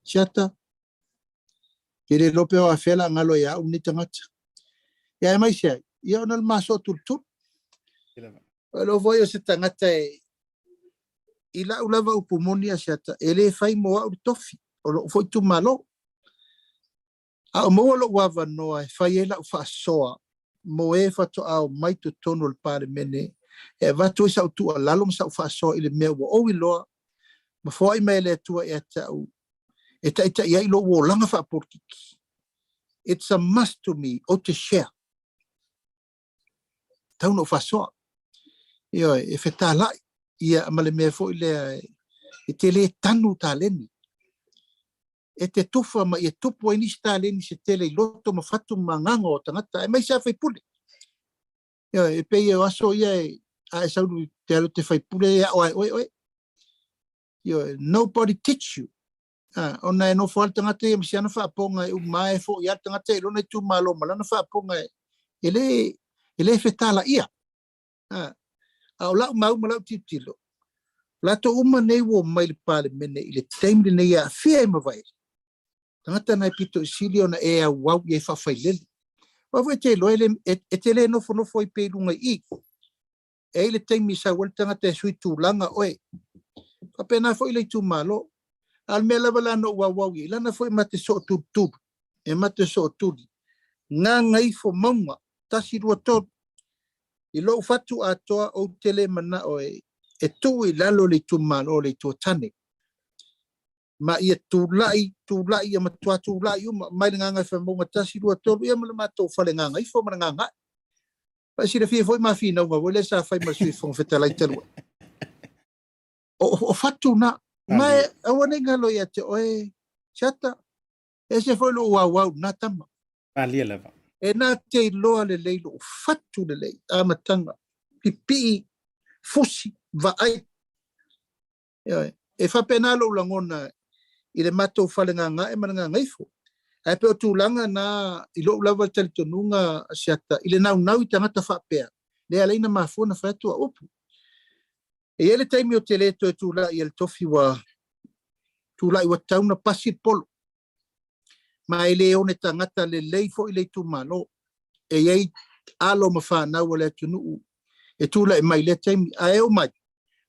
Siata, e le iloa pe o afea la galo ia au lenei tagata. Ia aemaise ai, ia ona o le ma sootulutulu. O lo foi o se tagata e, i lau lava upu moni a Siata, e le fai mo au le tofi, o lou foi itumalo. A o maua lou avanoa e fai ai lau faasoa mo e faatoa omai totonu o le Palemene e avatu ai sau tuualalo ma sau faasoa i le mea ua ou iloa ma foai mai e le Atua ia te au e taitai ai lou olaga faapolitiki. It's a must to me, ou te share. Tau na ou faasoa. Ioe, e fetalai ia ma le mea foi lea e te le tanu taleni. E te tufa ma ia tupu ai nisi taleni se tele i loto ma fatu ma agaga o tagata, aemaise lava faipule. Ioe, e pei o aso ia e, a e sau te alu te faipule e ao ai oe oe. Ioe, nobody teach you. Ah, ona e nofo lava le tagata ia ma si ana faapoga e uma e foi lava le tagata i lona itumalo ma lana faapoga e, e le, e le fetalaia. Ah, a o lau mau ma lau tilotilo, latou uma nei ua omai i le Palemene i le taimi lenei e aafia ai ma Vaele, tagata na e pito i sili ona e auau i ai faafailele. Aua foi e te iloa e, le, e, e te le nofonofo ai pea i luga i i. E i ai le taimi e sau ai le tagata e sui tulaga oe. Faapena foi le itumalo. A o le mea lava la na ou auau i ai, lana foi ma te sootulutulu, e ma te sootuli. Gagaifo mauga, 1, 2, 3. I lou fatu atoa ou te le manao e, e tuu i lalo le itumalo o le Itu o Tane. Ma ia tulai, tulai, ia matua tulai uma, mai le Gagaifomauga 1, 2, 3, ia ma le matou fale Gagaifo ma le Gagae. Ma e silafia foi ma finauga foi lea sa fai ma le Sui Fofoga Fetalai talu ai. O, o fatu na. Ma e aua nei galo ia te oe, Siata, ese foi lou auau na tama. Malie lava. E na te iloa lelei lou fatu lelei, amataga, pipii, fusi, vaai. Ioe. E faapena lou lagona i le matou fale gagae ma le gagaifo. Ae pei o tulaga na i lou lava talitonuga Asiata i le naunau i tagata faapea, lea alai na mafua na fai atu au upu. E i ai le taimi ou te le toe tulai i le tofi ua tulai ua tatau na pasi le polo. Ma e le one tagata lelei foi le itumalo. E i ai alo ma fanau o le atunuu e tulai mai i lea taimi. Ae oo mai,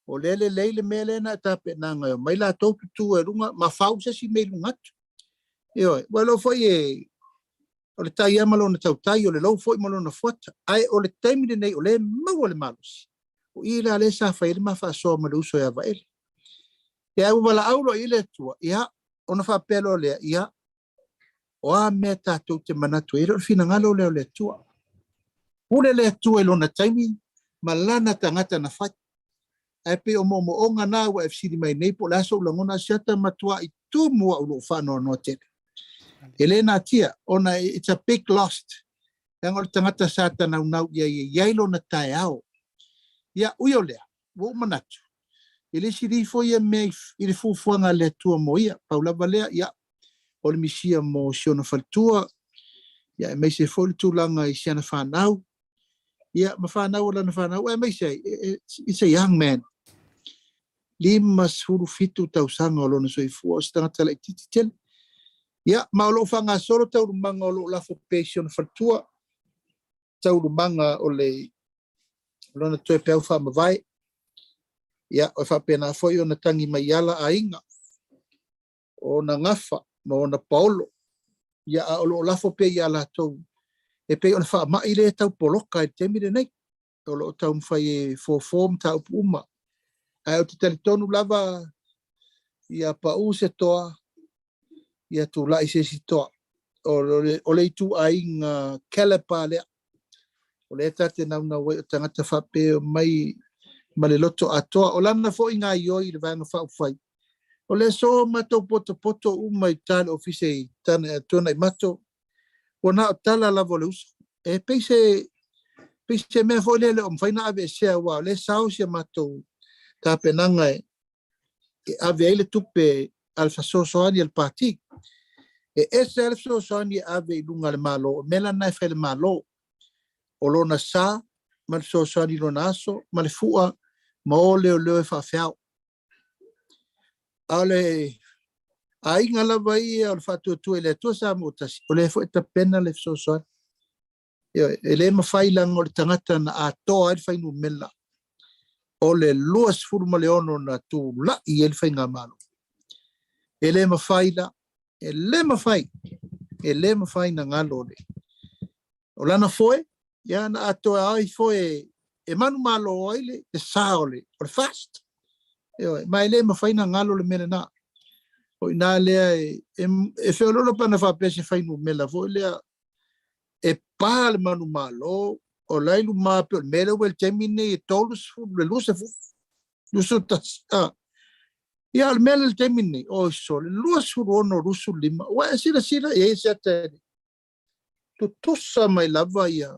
o lea lelei le mea lea na e tapenaga e omai latou tutu e luga ma fau se isi mea i luga atu. Ioe, ua iloa foi e o le tai lava ma lona tautai, o le lou foi ma lona fuata. Ae o le taimi lenei o lea e maua le malosi. O i la lea sa fai ai le ma faasoa ma le uso ia Vaele. Ia, ua valaau loa i ai le Atua, ia, ona faapea loa lea, ia, o a mea tatou te manatu ai, e le o le finagalo lea o le Atua. Pule le Atua i lona taimi ma lana tagata na fai. Ae pei o moomooga na ua e fesili mai nei po o le a sou lagona, Asiata, matuai tumu au lou faanoanoa tele. E le natia, ona it's a big lost. Leaga o le tagata sa tanaunau i ai e i ai lona taeao. Ia, ui o lea, ua ou manatu, e le sili ifo ia mea i le fuafuaga a le Atua mo ia. Pau lava lea, ia, o le misia mo si ona faletua, ia, aemaise foi le tulaga i si ana fanau, ia, ma fanau a lana fanau, aemaise ai, it's a young man. 57 tausaga o lona soifua, o se tagata laitiiti tele. Ia, ma o lo o faagasolo taualumaga o lo o lafo pea i si ona faletua, taualumaga o le lona toe peau faamavae. Ia, e faapena foi ona tagi mai ala aiga, o ona gafa ma ona paolo, ia, a o lo o lafo pea ia latou, e pei o le faamai lea e tau poloka i le taimi lenei. O lo o taumafai e fofo mataupu uma. Ae ou te talitonu lava, ia pau se toa, ia tulai se isi toa. O le ituaiga caliber lea, o lea ta te naunau ai o tagata faapea mai ma le loto atoa. O lana foi gaioi i le Vaega Faaupufai, o le aso matou potopoto uma i uta i le ofisa i Tuanaimato, ua na o tala lava o le uso. E pei se pei se mea foi lea e le o mafai ona aveesea, aua o lea e sao si a matou tapenaga e ave ai le tupe a le fesoasoani a le Pati. E ese lava le fesoasoani e ave i luga o le Malo, o mea la na e fai e le Malo, o lona sa ma le fesoasoani i lona aso ma le fua ma o leoleo e faafeao. A o le aiga lava ia o le Faatuatua i le Atua Samoa Tasi, o lea foi e tapena le fesoasoani. Ioe, e le mafai leaga o le tagata na atoa ai le fuainumera o le 26 na tulai ai le faigamalo. E le mafai la, e le mafai, e le mafai na galo le. O lana foe, ia na atoa ai foe e manumalo ai le sa o le, o le FAST. Ioe, ma e le mafai na galo le mea lena. O i ina lea e, e, e feoloolo pe ana faapea se fuainumera foi lea e pa le manumalo o la i luma pei o le mea lea ua i le taimi lenei e 30 le 20, 21. Ah. Ia, o le mea lea i le taimi lenei, oi sole, 26, 25, ua e silasila i ai se ata e tutusa mai lava ia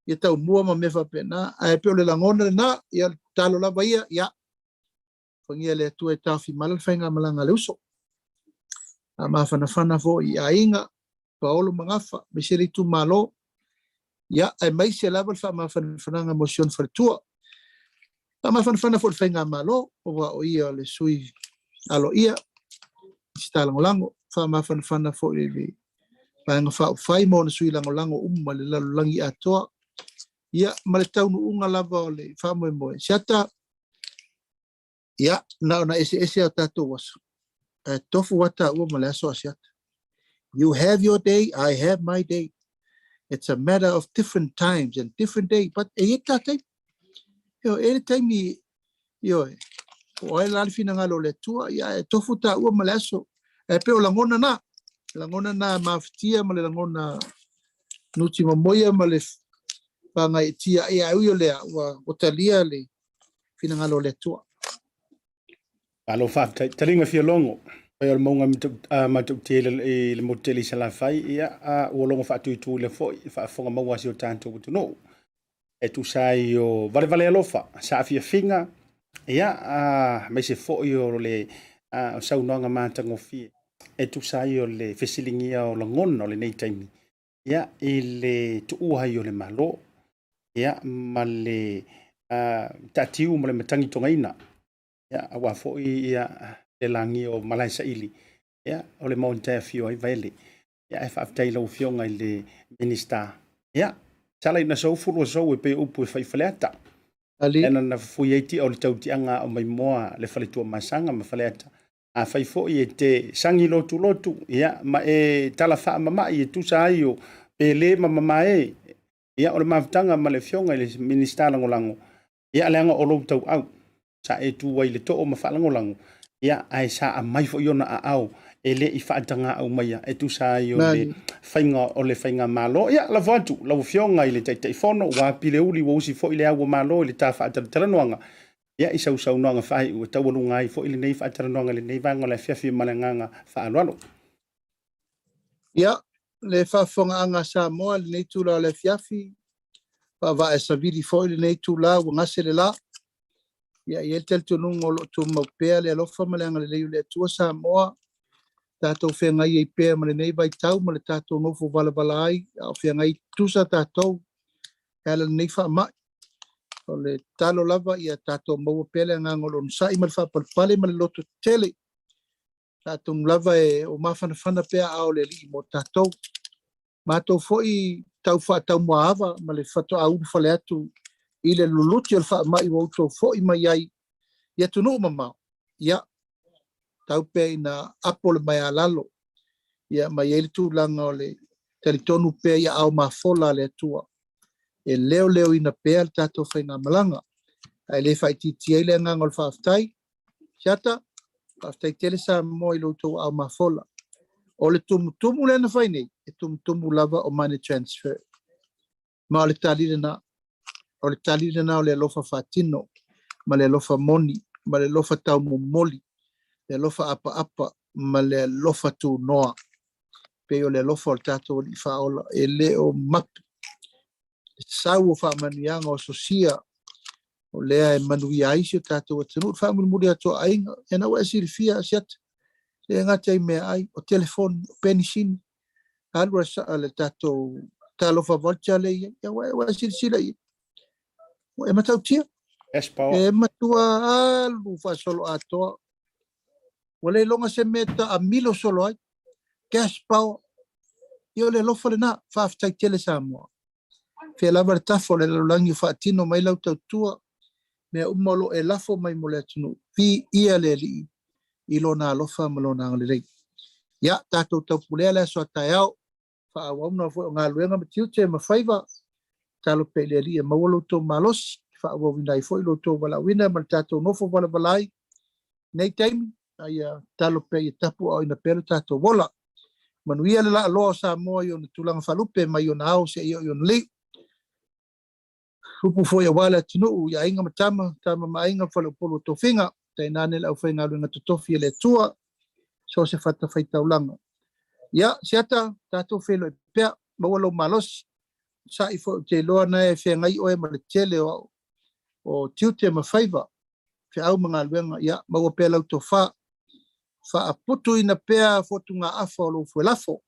ia taumua ma mea faapena, ae pei o le lagona lena, ia le tatalo lava ia, ia Fagia le Atua e taofi mala le faigamalaga a le uso. A mafanafana foi i aiga, paolo ma gafa, aemaise le itumalo, ia, aemaise lava le faamafanafanaga mo si ona faletua. Faamafanafana foi i le faigamalo, aua o ia o le sui aloaia, Minisita Lagolago. Faamafanafana foi i le Vaega Faaupufai ma ona sui lagolago uma i le lalolagi atoa. Ia, ma le taunuuga lava o le faamoemoe. Siata, Ia, na ona eseese o tatou aso, ae tofu lava taua ma le aso Asiata. You have your day, I have my day. It's a matter of different times and different day, but e i ai le ta taimi. Ioe, e i ai le taimi, ioe, po o ai la le finagalo o le Atua, ia, e tofu taua ma le aso. Ae pei o lagona na, lagona na mafatia ma le lagona nuti momoia ma le whāngaietia, ia, ae ui o lea, ua, ua talia le finagalo o le Atua. Malo faafetai. Taliga fia logo. Pai o le maunga matautia i le motu tele i Salafai, ia, a ua logo faatuitui le foi, faafofoga maua si o tatou atunuu. E tusa ai o valevale alofa, saafiafiga, ia, a, aemaise foi o le a, saunoaga matagofie. E tusa ai o le fesiligia o lagona o lenei taimi, ia, i le tuua ai o le Malo, ia, ma le taatiu ma le matagitogaina, ia, aua foi ia, le lagia o malae saili, ia, o le maota e afio ai Vaele. Ia, ae faafetai i lau Afioga i le Minisita. Ia, sala ina soufulu sou e pei o upu e fai i Faleata. Ali. Lea na fufui ai tia o le tautiaga a o maimoa le faletua Masaga ma Faleata. Afai foi e te sagi lotulotu, ia, ma e tala faamama'i e tusa ai o pele ma mamae, ia, o le mafutaga ma le Afioga i le Minisita Lagolago. Ia, leaga o lou tauau, sa e tu ai i le too ma faalagolago, ia, ae sa aumai foi ona aao e le i faatagaau maia e tusa ai o le faiga o le faigamalo. Ia, lafo atu lau Afioga i le Taitaifono, ua api le uli, ua usi foi le au o Malo i le ta faatalatalanoaga, ia, i sau saunoaga faaiu e taualuga ai foi lenei faatalanoaga i lenei vaega o le afiafi ma le agaga faaaloalo. Ia, le faafofogaaga a Samoa i lenei itula o le afiafi, vaavae savili foi lenei itula ua gase le la. Ia, e i ai le talitonuga o lo o tumau pea le alofa ma le agalelei o le Atua Samoa, tatou feagai ai pea ma lenei vaitau ma le tatou nofo valavala ai, a o feagai tutusa tatou e ala i lenei faamai. O le tatalo lava ia tatou maua pea le agaga o le onosai ma le faapalepale ma le lototetele. Atonu lava e o mafanafana pea aao o le Alii mo tatou. Matou foi tau faataumuaava ma le faatoa ulufale atu i le luluti o le faamai ua outou foi mai ai i atunuu mamao, ia, tau pea ina apo le maialalo, ia, ma i ai le tulaga o le talitonu pea i aao mafola a le Atua e leoleoina pea le tatou faigamalaga, ae le faaitiitia ai le agaga o le faafetai. Siata, faafetai tele Samoa i lo outou aao mafola. O le tumutumu lea na fai nei, e tumutumu lava o money transfer. Ma o le tali lena. O le tali lena o le alofa faatino, ma le alofa moni, ma le alofa taumomoli, le alofa apaapa, ma le alofa tunoa. Pei o le alofa o le tatou Alii Faaola, e le o mapu le sau o faamanuiaga o sosia o lea e manuia ai si o tatou atunuu. Le faamulimuli atu a aiga, ia na ua e silafia Asiata, le gata i meaai, o telefoni, o penisini, alu a le tatou talofa voucher lea i ai, ia ua e silasila i ai. Ua e matautia. E matua alu faasoloatoa. Ua le iloga se mea e taamilo solo ai. Cash power. Ia o le alofa lena. Faafetai tele Samoa. Fea lava le tafa o le lalolagi o faatino mai lau tautua, mea uma o lo o e lafo mai mo le atunuu, viia le Alii i Lona alofa ma Lona agalelei. Ia, tatou taupulea le aso a taeao, faaauauna foi o galuega ma tiute ma faiva, tatalo pea i le Alii e maua lo outou malosi, e faaauauina ai foi lo outou valaauina ma le tatou nofo valavala ai i nei taimi, a ia tatalo pea ia tapuaaoina pea lo tatou ola. Manuia le laaloa o Samoa i ona tulaga faalupe mai ona ao seia oo i ona liu. Upu foi aua le atunuu i aiga ma tama, tama ma aiga, faleupolu o tofiga, tainane le aufaigaluega totofi a le Atua, so o se fatafaitaulaga. Ia, Siata, tatou feiloai pea, maua lou malosi. Sa'i foi ou te iloa na e feagai oe ma le tele o, o tiute ma faiva, feau ma galuega, ia, maua pea lau tofa. Faaputuina pea fotugaafa o lou fuelafo,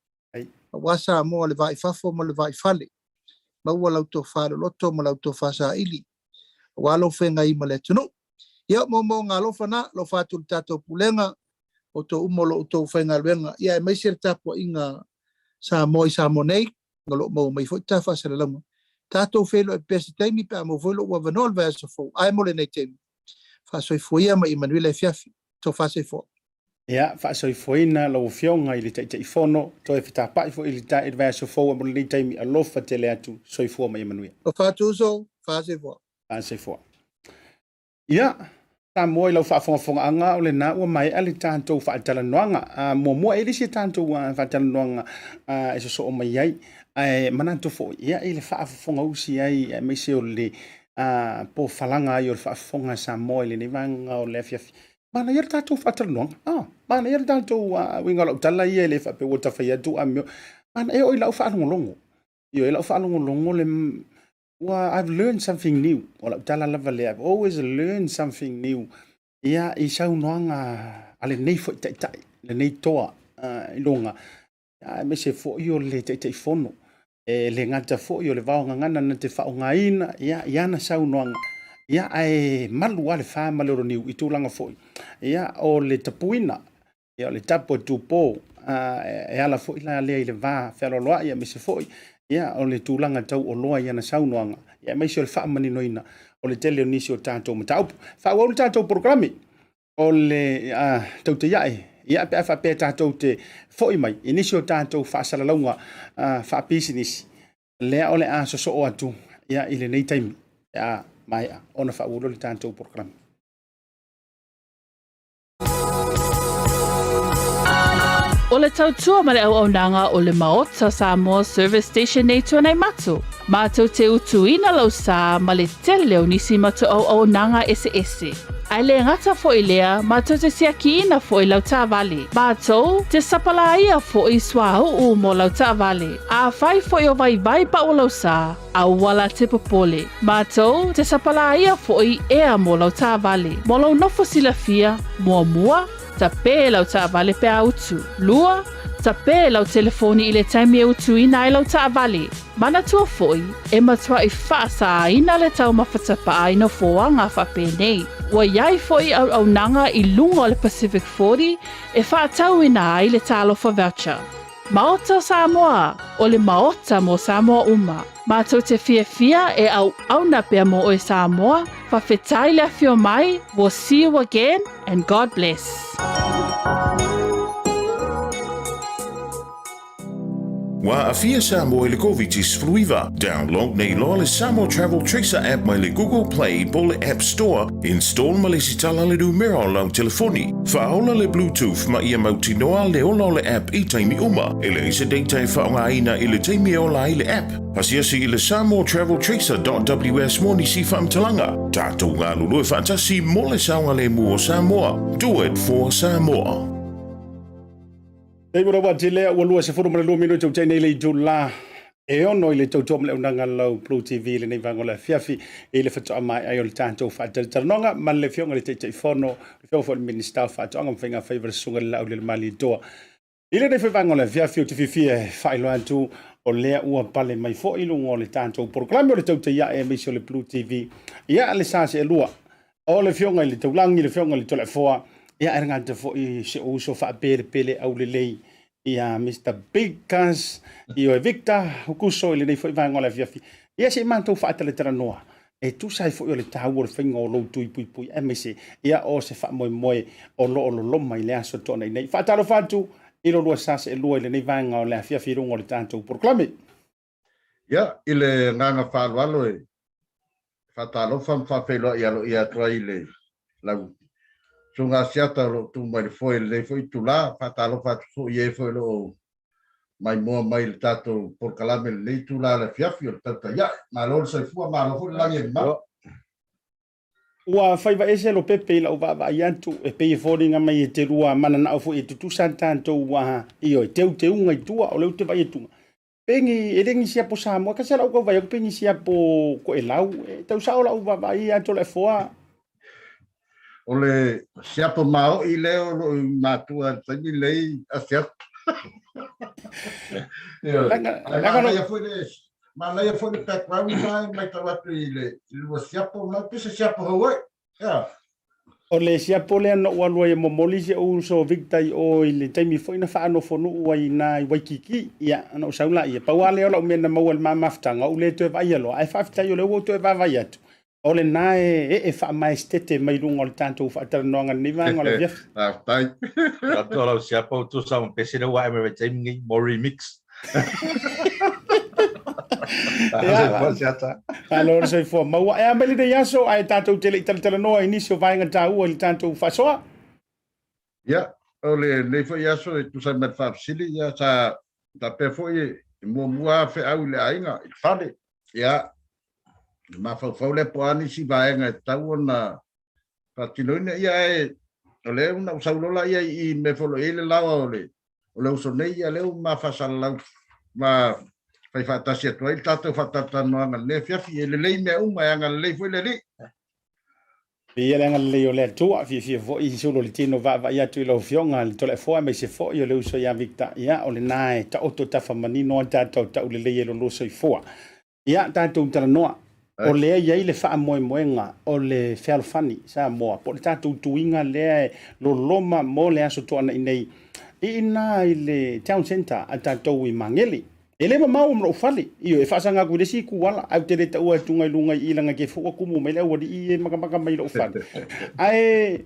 aua Samoa le va i fafo ma le va i fale. Maua lau tofa loloto ma lau tofa saili, aua lou feagai ma le atunuu. Ia, o moomooga alofa na, alofa atu i le tatou Pulega, outou uma o lo outou faigaluega, ia aemaise le tapuaiga Samoa i Samoa nei, o lo o maua mai foi ta faasalalauga. Tatou feiloai pea se taimi pe a maua foi lou avanoa i le vaiaso fou. Ae mo lenei taimi, faasoifua ia ma ia manuia le afiafi. Tofa soifua. Ia, faasoifuaina lau Afioga i le Taitaifono, toe fetapai foi i le i le vaiaso fou mo lenei taimi. Alofa tele atu, soifua ma ia manuia. Alofa atu uso, faasoifua. Faasoifua. Ia, Samoa i lau faafogafogaaga o lena ua maea le tatou faatalanoaga. Muamua e le isi tatou faatalanoaga e sosoo mai ai. Ae manatu foi, ia i le faafofogausi ai aemaise o le pofalaga ai o le faafofoga a Samoa i lenei vaega o le afiafi. Manaia le tatou faatalanoaga. Manaia le tatou uiga o lau tala ia e le faapea ua ta fai atu a mea. Manaia o i lau faalogologo. Ioe, lau faalogologo le ua I've learned something new. O lau tala lava lea, I've always learned something new. Ia, i saunoaga a lenei foi taitai, lenei toa i luga, aemaise foi o le Taitaifono. E le gata foi o le vaogagana na te faaaogaina ia, i ana saunoaga, ia, ae malu lava le fa ma le oloniu i tulaga foi ia, o le tapuina, ia, o le tapu a Tupo, e ala foi la lea i le va fealoaloai, aemaise foi ia, o le tulaga tauoloa i ana saunoaga, ia, aemaise o le faamaninoina o le tele o nisi o tatou mataupu. Faaauau le tatou polokalame o le tautaiae, ia, pe a faapea tatou te foi mai i nisi o tatou faasalalauga faapisinisi, lea o le a sosoo atu ia, i lenei taimi. Ia, maea ona faaauau lea o le tatou polokalame. O le tautua ma le auaunaga o le Maota Samoa Service Station nei Tuanaimato, mātou te utuina lau sā ma le tele o nisi matou auaunaga eseese. Ae le gata foi lea, mātou te siakiina foi lau taavale. Mātou te sapalaia foi suauu mo lau taavale. Afai foi o vaivai pau o lau sā, Aua la te popole. Mātou te sapalaia foi ea mo lau taavale. Mo lou nofo silafia, muamua, tapē lau taavale pe a utu. Lua, tapē lau telefoni i le taimi e utuina ai lau taavale. Manatua foi, e matuai faasāina le taumafa tapaa i nofoaga faapenei. Ua i ai foi auaunaga i luga o le Pacific 40 e faatauina ai le Talofa Voucher. Maota o Samoa, o le Maota mo Samoa uma. Matou te fiafia e auauna pea mo oe Samoa, fawhetai le afio mai, we'll see you again and God bless. Ua aafia Samoa i le Koviti-19. Download nei loa le Samoa Travel Tracer app mai le Google Play po o le App Store, install ma lesitala le numera o lau telefoni. Faaola le Bluetooth ma ia mautinoa le ola o le app i taimi uma. E leai se data e faaaogaina i le taimi e ola ai le app. Asiasi i le samoatraveltracer.ws mo nisi faamatalaga. Tatou galulue faatasi mo le saogalemu o Samoa. Do it for Samoa. Nei mo rawa te lea ua 22 minute o tēnei le itula e ono i le tautua ma le aunaga lau Blue TV i lenei vaega o le afiafi i le whatoa mai ai o le tātou whaatalatalanoga ma le afioga i le Taitaifono, le afioga foi i le Minista o Faatoaga ma Faiga Faiva le Susuga i le Laau Lelemalie-Toa. I lenei foi vaega o le afiafi ou te fiafia e faailoa atu o lea ua pale mai foi i luga o le tatou polokalame o le Tautai Ae aemaise o le Blue TV ia le sa seelua o le afioga i le Taulagi, le afioga i le Toleafoa, ia ae le gata foi si ou uso faapelepele aulelei ia Mr. Big Cuz, ioe Victor Hukuso i lenei foi vaega o le afiafi. Ia se i matou faatalatalanoa e tusa ai foi o le taua o le faiga o lou tui puipui aemaise ia o se faamoemoe o lo o loloma i le aso tuanai nei. Faatalofa atu i lo lua sa seelua i lenei vaega o le afiafi i luga o le tatou polokalame. Ia, i le agaga faaaloalo e faatalofa ma faafeiloai aloaia atu ai i le lau Susuga Asiata o lo o tu mai le foe i lenei foi itula. Faatalofa atu foi i e foi o lo o maimoa mai i le tatou polokalame i lenei itula o le afiafi o le tautai ae. Malo le soifua, malo foi le lagi e mamalu. Ua faiva ese Lopepe i lau vaavaai atu, e pei e foliga mai e te lua mananao foi e tutusa tatou ua ioe teuteuga i tua, o lea ou te vaai atu pe ni e le ni siapo Samoa, kasi lau kau vai atu pe ni siapo Toelau, e tau sao lau vaavaai ia Toleafoa. O le siapo maoi lea o loo i matua i le taimi lenei asiasi. Manaia foi le manaia foi le background na e matau atu i le lua siapo na pe se siapo hou ai. Yeah. O le siapo lea na ou alu ai e momoli si ou uso Victor i o i le taimi foi na faanofonuu ai i ina i Waikiki. Ia, ona ou sau laia. Pau lava lea o lau mea na maua i le ma mafutaga, ou le toe vaaia loa. Ae faafetai o lea ua ou toe vaavaai atu, o lena e ee faamaesetete mai luga o le tatou faatalanoaga i lenei vaega o le afiafi. Faafetai. Atoa lau siapo tusa ma pese lea ua ae mai vaitaimi nei mo remix. Malo le soifua maua. E a mai lenei aso ae tatou te le i talatalanoa i nisi o vaega taua i le tatou faasoa. Ia, o lenei foi aso e tusa ai ma le faafesili, ia sa faapea foi e muamua lava feau i le aiga, i le fale. Ia, mafaufau lea po o a nisi vaega e tatau ona faatinoina. Ia, ae o lea na ou sau loa laia i mea foi o lo o i ai le laoa o le O le uso nei, ia lea ua ma faasalalau ma fai faatasi atu ai le tatou faatalatalanoaga i lenei afiafi. E lelei mea uma, e agalelei foi le Alii. Viia le agalelei o le Atua, fiafia foi i sulu o le tino vaavaai atu i lau Afioga le Toleafoa aemaise foi o le uso ia Victor. Ia, o lena e taoto tafa manino a tatou taulelei e lolua soifua. Ia, tatou talanoa, o lea e i ai le faamoemoega o le fealofani Samoa, po o le tatou tuiga lea e loloma mo le Aso Toonai nei i ina i le Town Centre a tatou i Magele. E le mamao ma lou fale, ioe, e faasaga atu i le isi itu ala, ae ou te le taua atuga i luga i i leaga ke fou ua tumu mai le aualii e makamaka mai i lou fale. Ae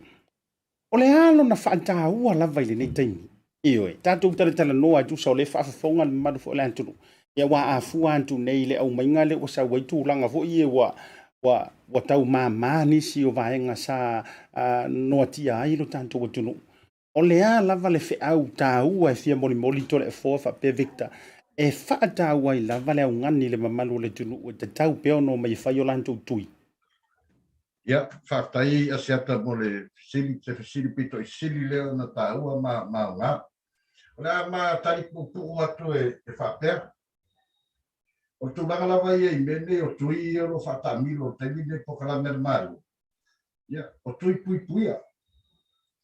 O le a lona faataua lava i lenei taimi? Ioe, tatou talatalanoa e tusa o lea e faafofoga le mamalu foi o le atunuu. Ia aua a fua atu nei i le aumaiga lea ua sau ai tulaga foi ia ua Ua, ua tau māmā nisi o vaega sa noatia ai lo tatou atunuu. O le a lava le feau taua e fia molimoli Toleafoa faapea Victor, e faataua ai lava le augani i le mamalu o le atunuu e tatau pea ona omai e fai o latou tui. Ia, faafetai Asiata mo le fesili, se fesili pito i sili lea ona taua ma ma aoga. O le a ma tali puupuu atu e, e faapea. O le tulaga lava ia i mea nei o tui ia o lo o faataamilo i le taimi lenei i polokalame a le Malo, ia, o tui puipuia.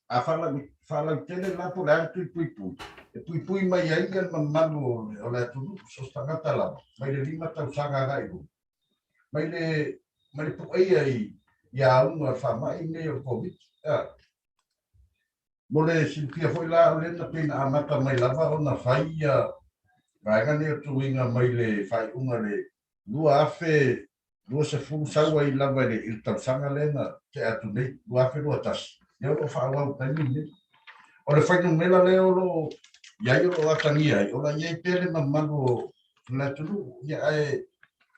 A faalautele la po o le a le tui puipui, e puipui mai ai le mamalu o le atunuu, so o se tagata lava, mai le 5 tausaga agai i luga, mai le, mai le pueia i, i auga o le faamai lenei o le Koviti. Mo le silafia foi la, o lea na pei na amata mai lava ona fai ia vaega nei o tuiga mai le faaiuga le 2020 sau ai lava i le tausaga lea na tea atu nei, 2021, lea o lo o faaauau i le taimi lenei. O le fuainumera lea o lo o i ai o lo o atagia ai, o lo o i ai pea le mamalu o le atunuu, ia ae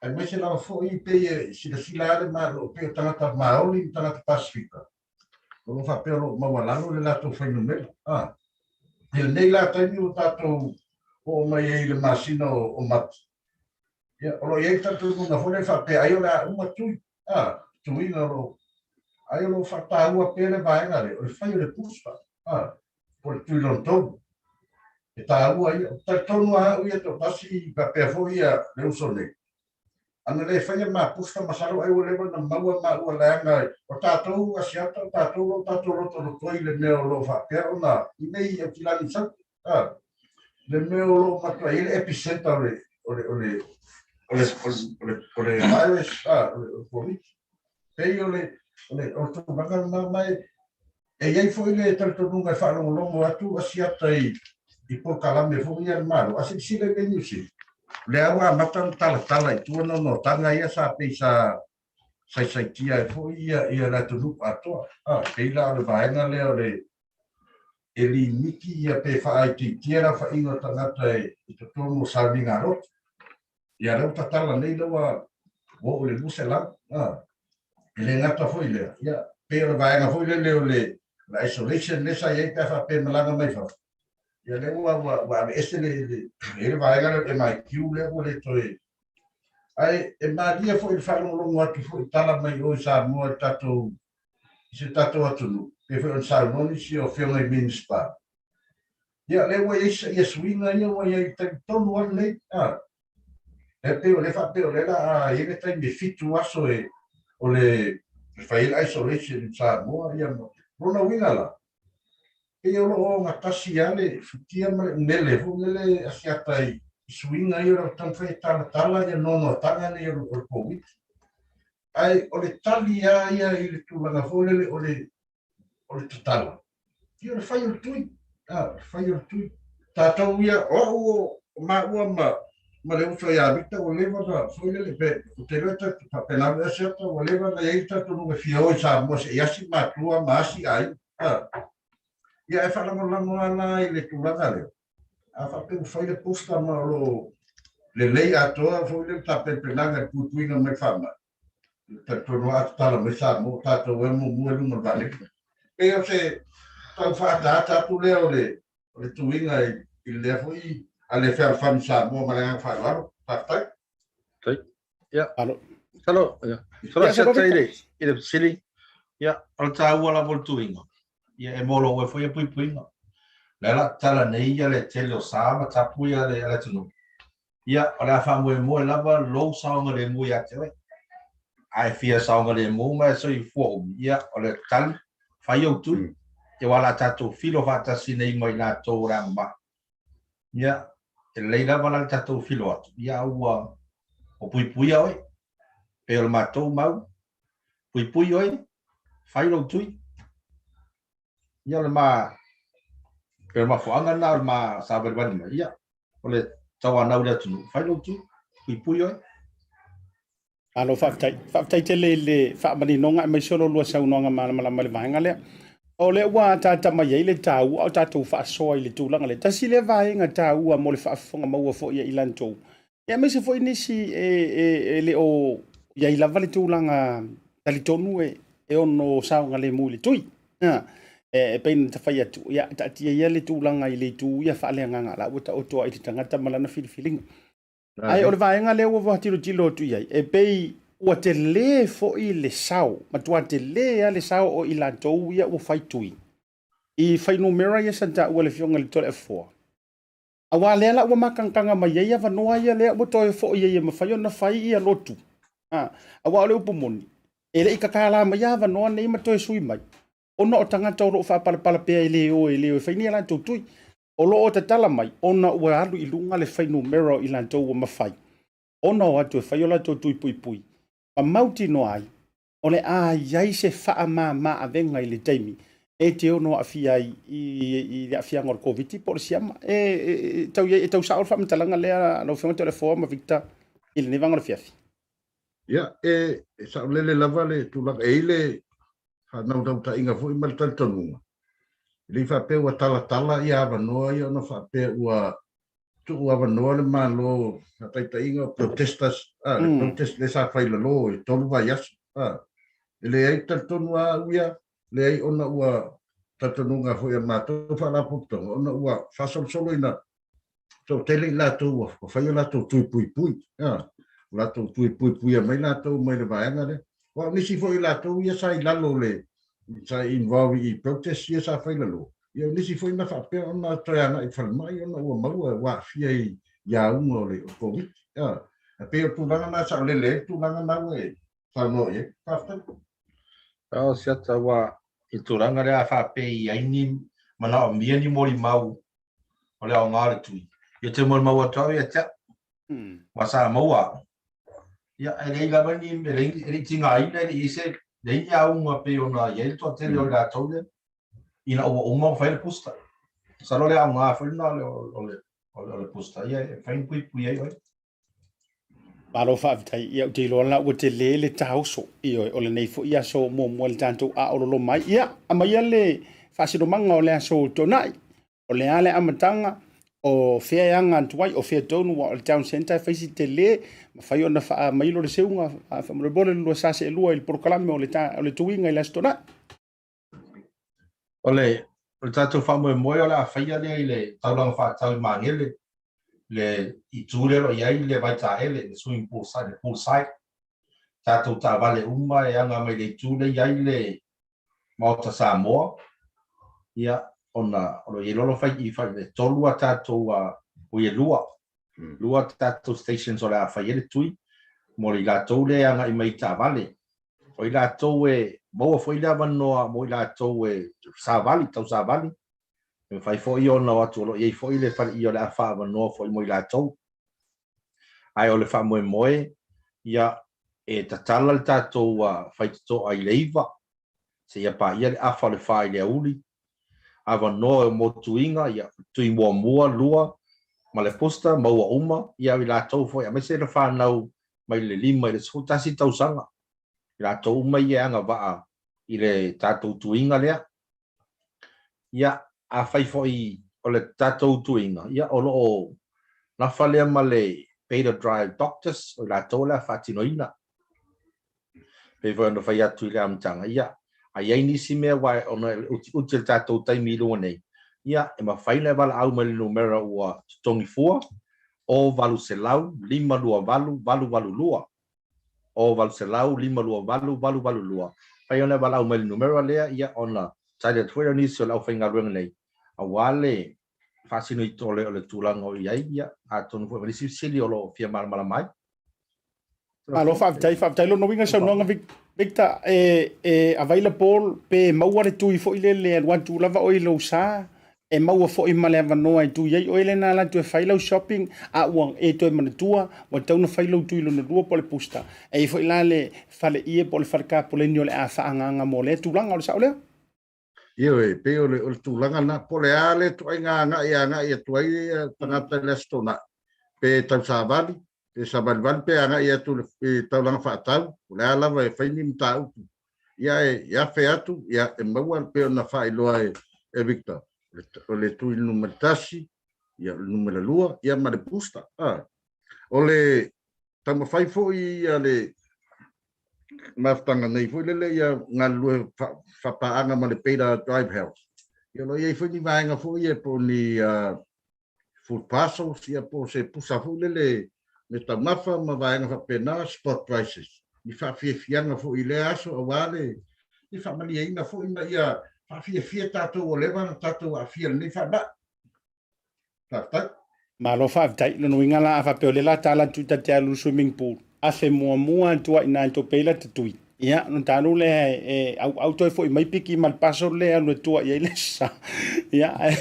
aemaise lava foi pei e silasila lava le Malo, pei o tagata Maori ma tagata Pasifika, o lo o faapea o lo o maualalo le latou fuainumera. A, i lenei la taimi ua tatou oo mai ai i le masina o Mati, ia, o lo o i ai le talitonuga foi lea faapea ai o le a uma tui, a, tuiga o lo o, ai o lo o faataua pea le vaega lea, o le fai o le booster, a, po o le tui lona tolu. E taua ia. Ou te talitonu lava au ia toatasi faapea foi ia le uso nei, Ana le faia ma pusa masalo ai ua leva ona maua maua leaga o tatou Asiata o tatou lo tatou lotolotoi i le mea o lo o faapea ona i nei Aukilani i Saute a le mea o lo o matuai ai le epicenter o le o le o le o le o le o le virus a o le Koviti pei o le o le o le tulaga lena ma e E i ai foi le talitonuga e faalogologo atu Asiata i i polokalame foi ia a le Malo, a silasila i mea i Niu Sila, o lea ua amata ona talatala i tua noanoataga ia sa pei sa saisaitia ai foi ia ia le atunuu atoa. A, pei la o le vaega lea o le e limiti ia pe faaitiitia le aofaiga o tagata i totonu o sauniga a lotu. Ia lea ua tatala nei lea ua oo i le 200, a. E le gata foi i lea, ia, pei o le vaega foi lele o le isolation lea sa i ai pe a faapea e malaga mai fafo, ia lea ua, ua, ua aveese le, le, le, le vaega lea o le MIQ lea ua le toe... Ae e malie foi i le faalogologo atu foi i tala mai o i Samoa i le tatou, i si o tatou atunuu, pei foi ona saunoa nisi o afioga i Minisita. Ia, lea ua i ai ia suiga ia ua i ai i le taimi tonu lava lenei, a. E pei o lea faapea o lea la a i ai le taimi e 7 aso e o le e fai ai le isolation i Samoa ia ma lona uiga la pei o lo o ogatasi lava le futia ma le umele foi lele Asiata i suiga ia o le taumafai e talatala ia noanoataga nei o le Koviti. Ae o le tali lava ia i le tulaga foi lele o le o le tatala. Ia o le fai o le tui. A, o le fai o le tui. Tatou ia, o au o maua ma, ma le uso ia Victor, ua leva na, foi lele, pe, ou te iloa ta, faapena foi Asiata, ua leva na i ai le talitonuga e fia o i Samoa se i asi matua ma asi aiga. A, ia ae faalagolago lava la i le tulaga lea. A faapea ua fai le booster ma o lo o lelei atoa foi lele tapenapenaga i le puipuiga mai le faamai, Talitonu a tatala mai Samoa, o tatou e muamua i luga o le vaalele. Pei o se tau faaataata atu lea o le o le tuiga i lea foi a le fealofani Samoa ma le agaga faaaloalo. Faafetai. Faafetai. Ia. Alo. Salo, ia. Salo Ia, se i le i le fesili. Ia, o le taua lava o le tuiga. Ia e molo oe foi ia puipuiga. Lea la tatala nei ia le tele o sa ma tapu ia le atunuu. Ia, o le a faamoemoe lava lou saogalemu ia te oe. A e fia saogalemu ma e soifua umi, ia, o le tali, fai ou tui. Ia, aua o le a tatou filo faatasi nei ma i latou o le a mamae. Ia, e lelei lava la le tatou filo atu, ia, a ua puipuia oe, pei o le matou mau, puipui oe, fai lou tui. Ia o le ma pei o le mafuaaga lena o le ma savalivali mai, ia o le tauanau i le atunuu, fai lou tui, puipui oe. Malo faafetai. Faafetai tele i le faamaninoga aemaise o lo lua saunoaga malamalama i le vaega lea. O lea ua ataata mai ai le taua o tatou faasoa i le tulaga lea. Tasi lea vaega taua mo le faafofoga maua foi a i lantou Ia aemaise foi nisi e, e, e le o i ai lava le tulaga talitonu e, e ono saogalemu i le tui. A, e, e pei ona tafai atu, ia, taatia ia le tulaga i le itu ia faaleagaga, la ua taoto ai i le tagata ma lana filifiliga. Ae o le vaega lea ua tilotilo atu i ai, e pei ua tele foi le sao, matua tele lava le sao o i latou ia ua fai tui i fuainumera ia sa taua e le Afioga i le Toleafoa. Aua lea la ua matagataga mai ai avanoa ia lea ua toe foi ai e mafai ona fai ia lotu. A, aua o le upu moni, e le i tatala mai avanoa nei ma toe sui mai, ona o tagata o lo o faapalapala pea e le o e le o e fai ni a latou tui. O lo o tatala mai ona ua alu i luga le fuainumera o i latou ua mafai ona o atu e fai o latou tui puipui ma mautinoa ai o le a i ai se faamama avega i le taimi e te ono aafia ai i le aafiaga o le Koviti po o le siama. E, e, e, tau, e tau sao le faamatalaga lea lau Afioga Toleafoa ma Victor i lenei vaega o le afiafi. Ia, e, e saolele lava le tulaga, e i le faanaunautaiga foi ma le talitonuga, e le i faapea ua talatala ia avanoa ia ona faapea ua tuu avanoa le Malo, faataitaiga o protesters, a, le protest lea sa fai i lalo i 3 vaiaso, a. E leai, talitonu lava au ia, leai ona ua talitonuga foi a matou Faalapotopotoga ona ua faasolosolo ina toatele i latou ua fai o latou tui puipui, a, o latou tui puipuia mai latou mai le vaega lea. Aua o nisi foi o latou ia sa i lalo o le, sa involve i protest ia sa fai i lalo, ia o nisi foi na faapea ona toe agai i falemai ona ua maua ua aafia i auga o le Koviti. A, e pei o le tulaga lena e saolele ai le tulaga lena ua e saunoa i ai. Faafetai. Ao siata ua i le tulaga lea a faapea i ai ni manaomia ni molimau o le aoga o le tui, ia te molimau atu au ia te au. Ua sa maua au. Ia, e leai lava ni, e leai, e le i tigaina, e le i se, leai ni auga pei ona i ai le toatele o i latou lea, ina ua uma ona fai le booster. Masalo o le aoga foi lena o le, o le, o le booster, ia e mafai ona puipui ai oe. Malo faafetai. Ia, ou te iloa la ua tele le taoso. Ioe, o lenei foi aso muamua i le tatou aololo mai. Ia, aumaia le faasinomaga o le aso Toonai. O le a le amataga, o fea e aga atu ai, o fea tonu, aua o le town centre e fai si tele, mafai ona faamailo le seuga, faamolemole le lua sa seelua i le polokalame o le, ta, o le tuiga i le aso Toonai. O le, o le tatou faamoemoe o le a faia lea i le taulaga faatatau i Magele, le itu lea o lo o i ai le vaitaele, le swimming pool side, le pool side. Tatou taavale uma e aga mai le itu lea i ai le Maota Samoa, ia, ona o lo o i ai loa fai i fai e tolu a tatou oi e lua, lua tatou stations o le a fai ai le tui mo i latou lea e agai mai i taavale. O i latou e maua foi le avanoa mo i latou e savali, tau savali, e mafai foi ona o atu o lo o i ai foi le faleie o le a faaavanoa foi mo i latou. Ae o le faamoemoe, ia, e tatala le tatou faitotoa i le 9 seia paia le afa o le fa i le aoauli, avanoa mo tuiga, ia, tui muamua, lua, ma le booster, maua uma, ia, i latou foi, aemaise le fanau mai le 5 i le 11 tausaga, i latou uma ia e agavaa i le tatou tuiga lea. Ia, afai foi o le tatou tuiga, ia, o lo o nafa lea ma le Beta Drive Doctors, o i latou o le a faatinoina. Pei foi ona fai atu i le amataga, ia, a i ai nisi mea aua ona e utiuti le tatou taimi i luga nei, ia, e mafai ona e valaau mai i le numera ua totogi fua, o 800 528 882, o 800 528 882. Mafai ona e valaau mai i le numera lea, ia, ona tali atu foi lea o nisi o le aufaigaluega nei, aua le faasino i o le tulaga o i ai, ia, atonu foi ma nisi fesili o lo o fia malamalama ai. Malo faafetai, faafetai lona uiga saunoaga Victor, e, e available pe maua le tui foi lele e alu atu lava oe i lou sa, e maua foi ma le avanoa e tui ai oe lena alu atu e fai lau shopping, a ua e toe manatua ua tatau ona fai lou tui lona lua po o le booster. E i ai foi la le faleie po o le fale kapoleni o le a faaagaaga mo lea tulaga, o le sao lea? Ioe, e pei o le, o le tulaga lena, po o le a le ituaiga agai e agai atu ai tagata i le Aso Toonai, pe tausavali, pe savalivali, pe agai atu i le taulaga faatau, o le a lava e fai ni mataupu, ia e afe atu, ia e maua e pei ona faailoa e, e Victor, o le tui numera 1, ia o le numera 2, ia ma le booster. Ah. O le taumafai foi ia le mafutaga nei foi lele ia galulue faapaaga ma le Beta Drive House. Ia o lo o i ai foi ni vaega foi ia po o ni food parcels ia po o se pusa foi lele me taumafa ma vaega faapena, spot prices. Ni faafiafiaga foi i lea aso aua le faamalieina foi ma ia faafiafia tatou ua leva ona tatou aafia i lenei faamai. Faafetai. Malo faafetai. Lona uiga la a faapea o lea la tala atu ta te alu i le swimming pool, afe muamua atu ai ina to pei la te tui. Ia, ona ta alu lea e auau toe foi mai piki ma le parcel lea e alu e tua i ai le sa. Ia, ae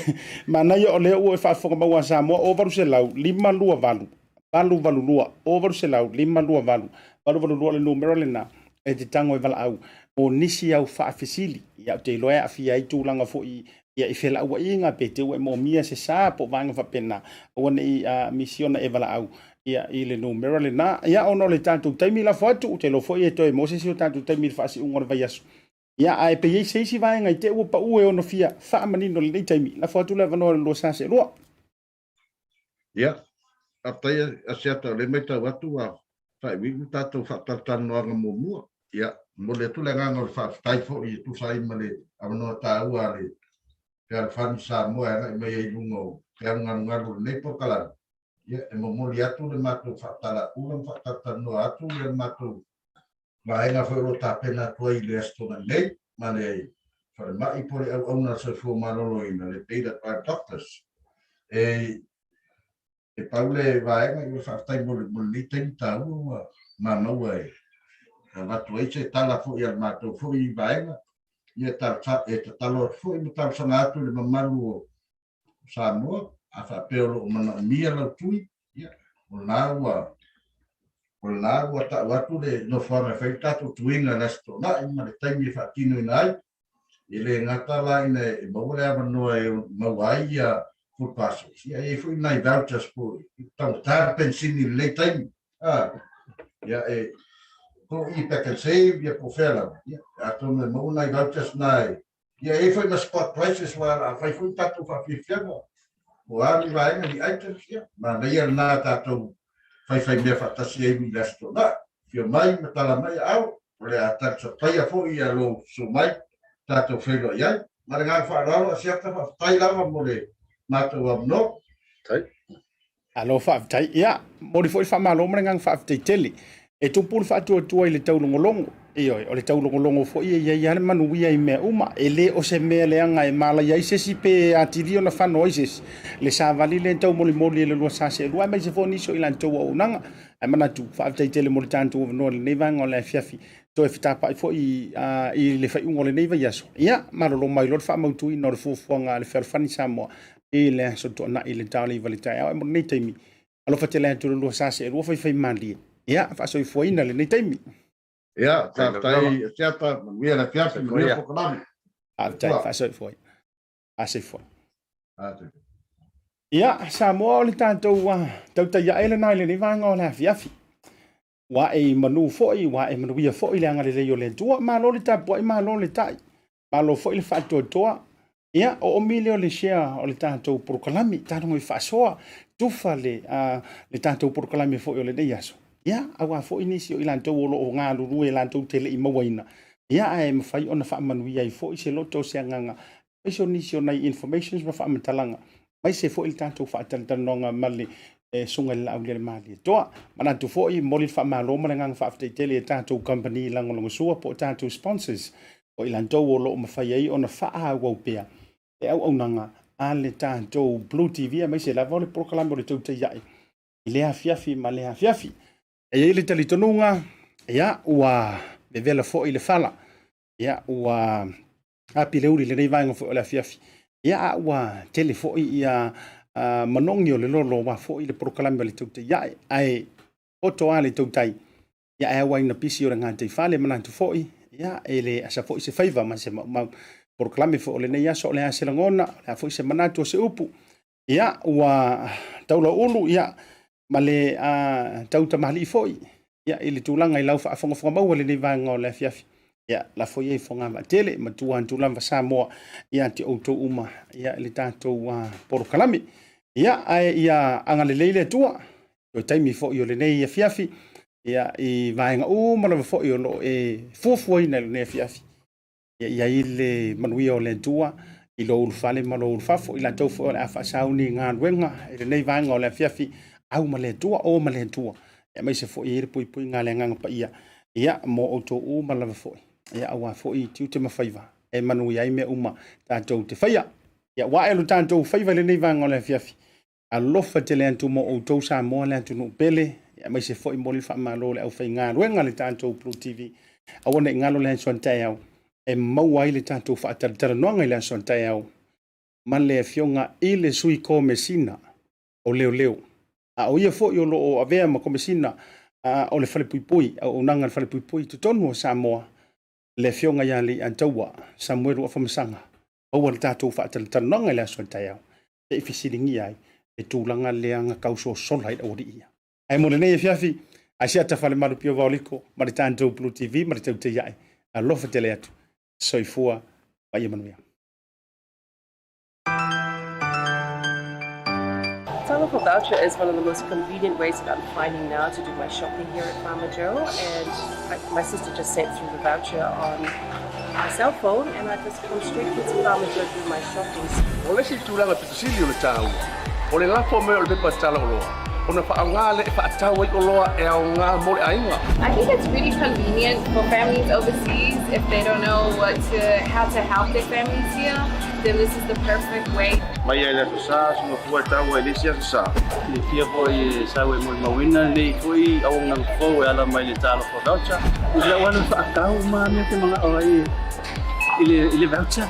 manaia o lea ua e faafofoga maua a Samoa, 0800 528 882, 0800 528 882 le numera lena e te tago e valaau mo nisi au faafesili. Ia, ou te iloa e aafia ai tulaga foi ia i felauaiga pe te ua e moomia se sa po o vaega faapena, aua ne i misi ona e valaau ia i le numera lena. Ia, ona o le tatou taimi lafo atu, ou te iloa foi e toe maua se isi o tatou taimi i le faasiuga o le vaiaso. Ia, ae pe i ai se isi vaega i te ua pau e ono fia faamanino i lenei taimi, lafo atu le avanoa i le lua sa seelua. Ia, faafetai Asiata o lea e matau atu ua faaiuiu le tatou faatalatalanoaga muamua. Ia, momoli atu le agaga o le faafetai foi e tusa ai ma le avanoa taua a le Fealofani Samoa e agai mai ai i luga o feau galugalu o lenei polokalame. Ia, e momoli atu le matou faatalaula ma faatalatalanoa atu le matou vaega foi o lo o tapena atu ai i le Aso Toonai nei ma le falemai po o le auauna a le soifua maloloina, le Beta Tribe Doctors. E, e pau le vaega i le faafetai mo le, mo lenei taimi taua ua mamaua e avatu ai se tala foi a le matou foi vaega. Ia e tatalo atu foi ma talosaga atu i le mamalu o Samoa, a faapea o lo o manaomia lau tui, ia, o lena ua, o lena ua tau atu le nofoaga e fai ai le tatou tuiga i le Aso Toonai ma le taimi e faatinoina ai. E le gata la ina e maua le avanoa e maua ai ia food parcels, ia e i ai foi nai vouchers po o taugata le penisini i lenei taimi. A, ia e po i Pak'nSave, ia po o fea lava, ia, atonu e maua nai vouchers na e Ia e i ai foi ma spot prices aua o le a fai foi ni tatou faafiafiaga po o a ni vaega, ni items, ia, manaia lena tatou faifaimea faatasi ai i le Aso Toonai. Afio mai ma tala mai aao, o le a talisapaia foi ia lou susu mai tatou feiloai ai. Ma le agaga faaaloalo, Asiata, faafetai lava mo le matou avanoa. Faafetai. Malo faafetai. Ia, momoli foi le faamalo ma le agaga faafetai tele. E tupu le faatuatua i le taulogologo. Ioe, o le taulogologo foi e i ai lava le manuia i mea uma. E le o se mea leaga e malaia ai se isi pe atili ona fano ai se isi. Le savali lea e taumolimoli e le lua sa seelua aemaise foi o nisi o i latou auaunaga. Ae manatu, faafetai tele mo le tatou avanoa i lenei vaega o le afiafi. Toe fetapaai foi i le faaiuga o lenei vaiaso. Ia, malolo mai loa le faamautuina o le fuafuaga a le Fealofani Samoa i le aso Toonai i le ta o le 9 i le taeao. Ae mo lenei taimi, alofa tele atu le lua sa seelua faifaimalie. Ia, faasoifuaina lenei taimi. Ia, faafetai Asiata, manuia le afiafi, manuia le polokalame. Faafetai, faasoifua. Faasoifua. Ia, Samoa o le tatou tautai ae lena i lenei vaega o le afiafi. Ua ae i manu foi, ua ae manuia foi le agalelei o le Atua. Malo le tapuai, malo le tai. Malo foi le faatoatoa. Ia, o omi lea o le share o le tatou polokalame, tatou i faasoa, tufa le, le tatou polokalame foi o lenei aso. Ia, aua foi nisi o i latou o lo o galulue latou te le i mauaina. Ia, ae mafai ona faamanuia ai foi se loto o se agaga, aemaise o nisi o nai informations ma faamatalaga, aemaise foi le tatou faatalatalanoaga ma le Susuga i le Laaulialemalietoa. Manatu foi, momoli le faamalo ma le agaga faafetai tele i tatou kamupani lagolagosua po o tatou sponsors o i latou o lo o mafai ai ona faaauau pea le auaunaga a le tatou Blue TV aemaise lava o le polokalame o le Tautai Ae i lea afiafi ma lea afiafi. E i ai le talitonuga, ia, ua vevela foi le fala, ia, ua api le uli i lenei vaega foi o le afiafi, ia, a ua tele foi ia manogi o le lolo aua foi le polokalame o le Tautai Ae, ae poto lava le tautai Ia, ae auai ina pisi o le gataifale, manatu foi, ia, e le asa foi se faiva ma se maumau. Polokalame foi o lenei aso, o le a se lagona, o le a foi se manatu o se upu. Ia, ua taulaulu, ia, ma le tau tamalii foi, ia, i le tulaga i lau faafogafoga maua i lenei vaega o le afiafi. Ia, lafo ia i fogavaatele, matua atu lava Samoa ia te outou uma, ia, i le tatou polokalame. Ia, ae ia agalelei le Atua, toe taimi foi o lenei afiafi. Ia, i vaega uma lava foi o lo o e fuafuaina i lenei afiafi. Ia i ai le manuia o le Atua i lou ulufale ma lou ulufafo, i latou foi o le a faasauni i galuega i lenei vaega o le afiafi, au ma le Atua, o ma le Atua, aemaise foi i ai le puipuiga a le Agaga Paia, ia, mo outou uma lava foi, ia, aua foi tiute ma faiva e manuia ai mea uma tatou te faia. Ia, ua ae lo tatou faiva i lenei vaega o le afiafi, Alofa tele atu mo outou Samoa le atunuu pele, aemaise foi mo le faamalo le aufaigaluega le tatou Blue TV. Aua ne i galo le aso a taeao e maua ai le tatou faatalatalanoaga i le aso a taeao ma le afioga i le Sui Komesina o Leoleo. A o ia foi o lo o avea ma Komesina o le Falepuipui, auaunaga a le Falepuipui i totonu o Samoa, le afioga ia Leiataua Samuelu Afamasaga. Maua le tatou faatalatalanoaga i le aso a taeao se i fesiligia ai le tulaga lea na tausosola ai le aualii ia. Ae mo lenei afiafi, Asiata Falemalupio Vaoliko ma le tatou Blue TV ma le Teuteiae, alofa tele atu, soifua ma ia manuia. Talofa Voucher is one of the most convenient ways that I'm finding now to do my shopping here at Farmer Joe. And I, my sister just sent through the voucher on my cell phone and I just come straight here to Farmer Joe to do my shopping. O le isi tulaga pito sili o le taua, o le lafo mai o le pepa tala oloa, ona faaaoga lea e faatau ai oloa e aoga mo le aiga. I think it's really convenient for families overseas if they don't know what to, how to help their families here, then this is the perfect way. Mai lava i le Aso Sa, soona fua e taua i le isi Aso Sa. Silafia foi e sau e molimauina lenei foi auaunaga fou e ala mai le Talofa Voucher. O lau alu faatau ma mea te manao ai i le i le voucher.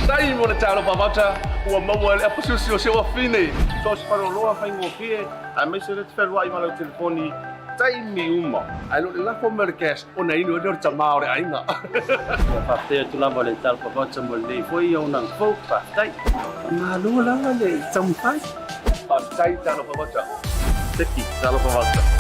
Taimi mo le Talofa Voucher ua maua e le apusiusi o si ou afine. So o se faleoloa faigofie aemaise le te fealuai ma lau telefoni taimi uma. Ae le o le lafo mai o le cash ona inu ai lea o le tama o le aiga. Ua faafetai atu lava le Talofa Voucher mo lenei foi auaunaga fou. Faafetai. Faamalo lava le taumafai. Faafetai Talofa Voucher. Seki Talofa Voucher.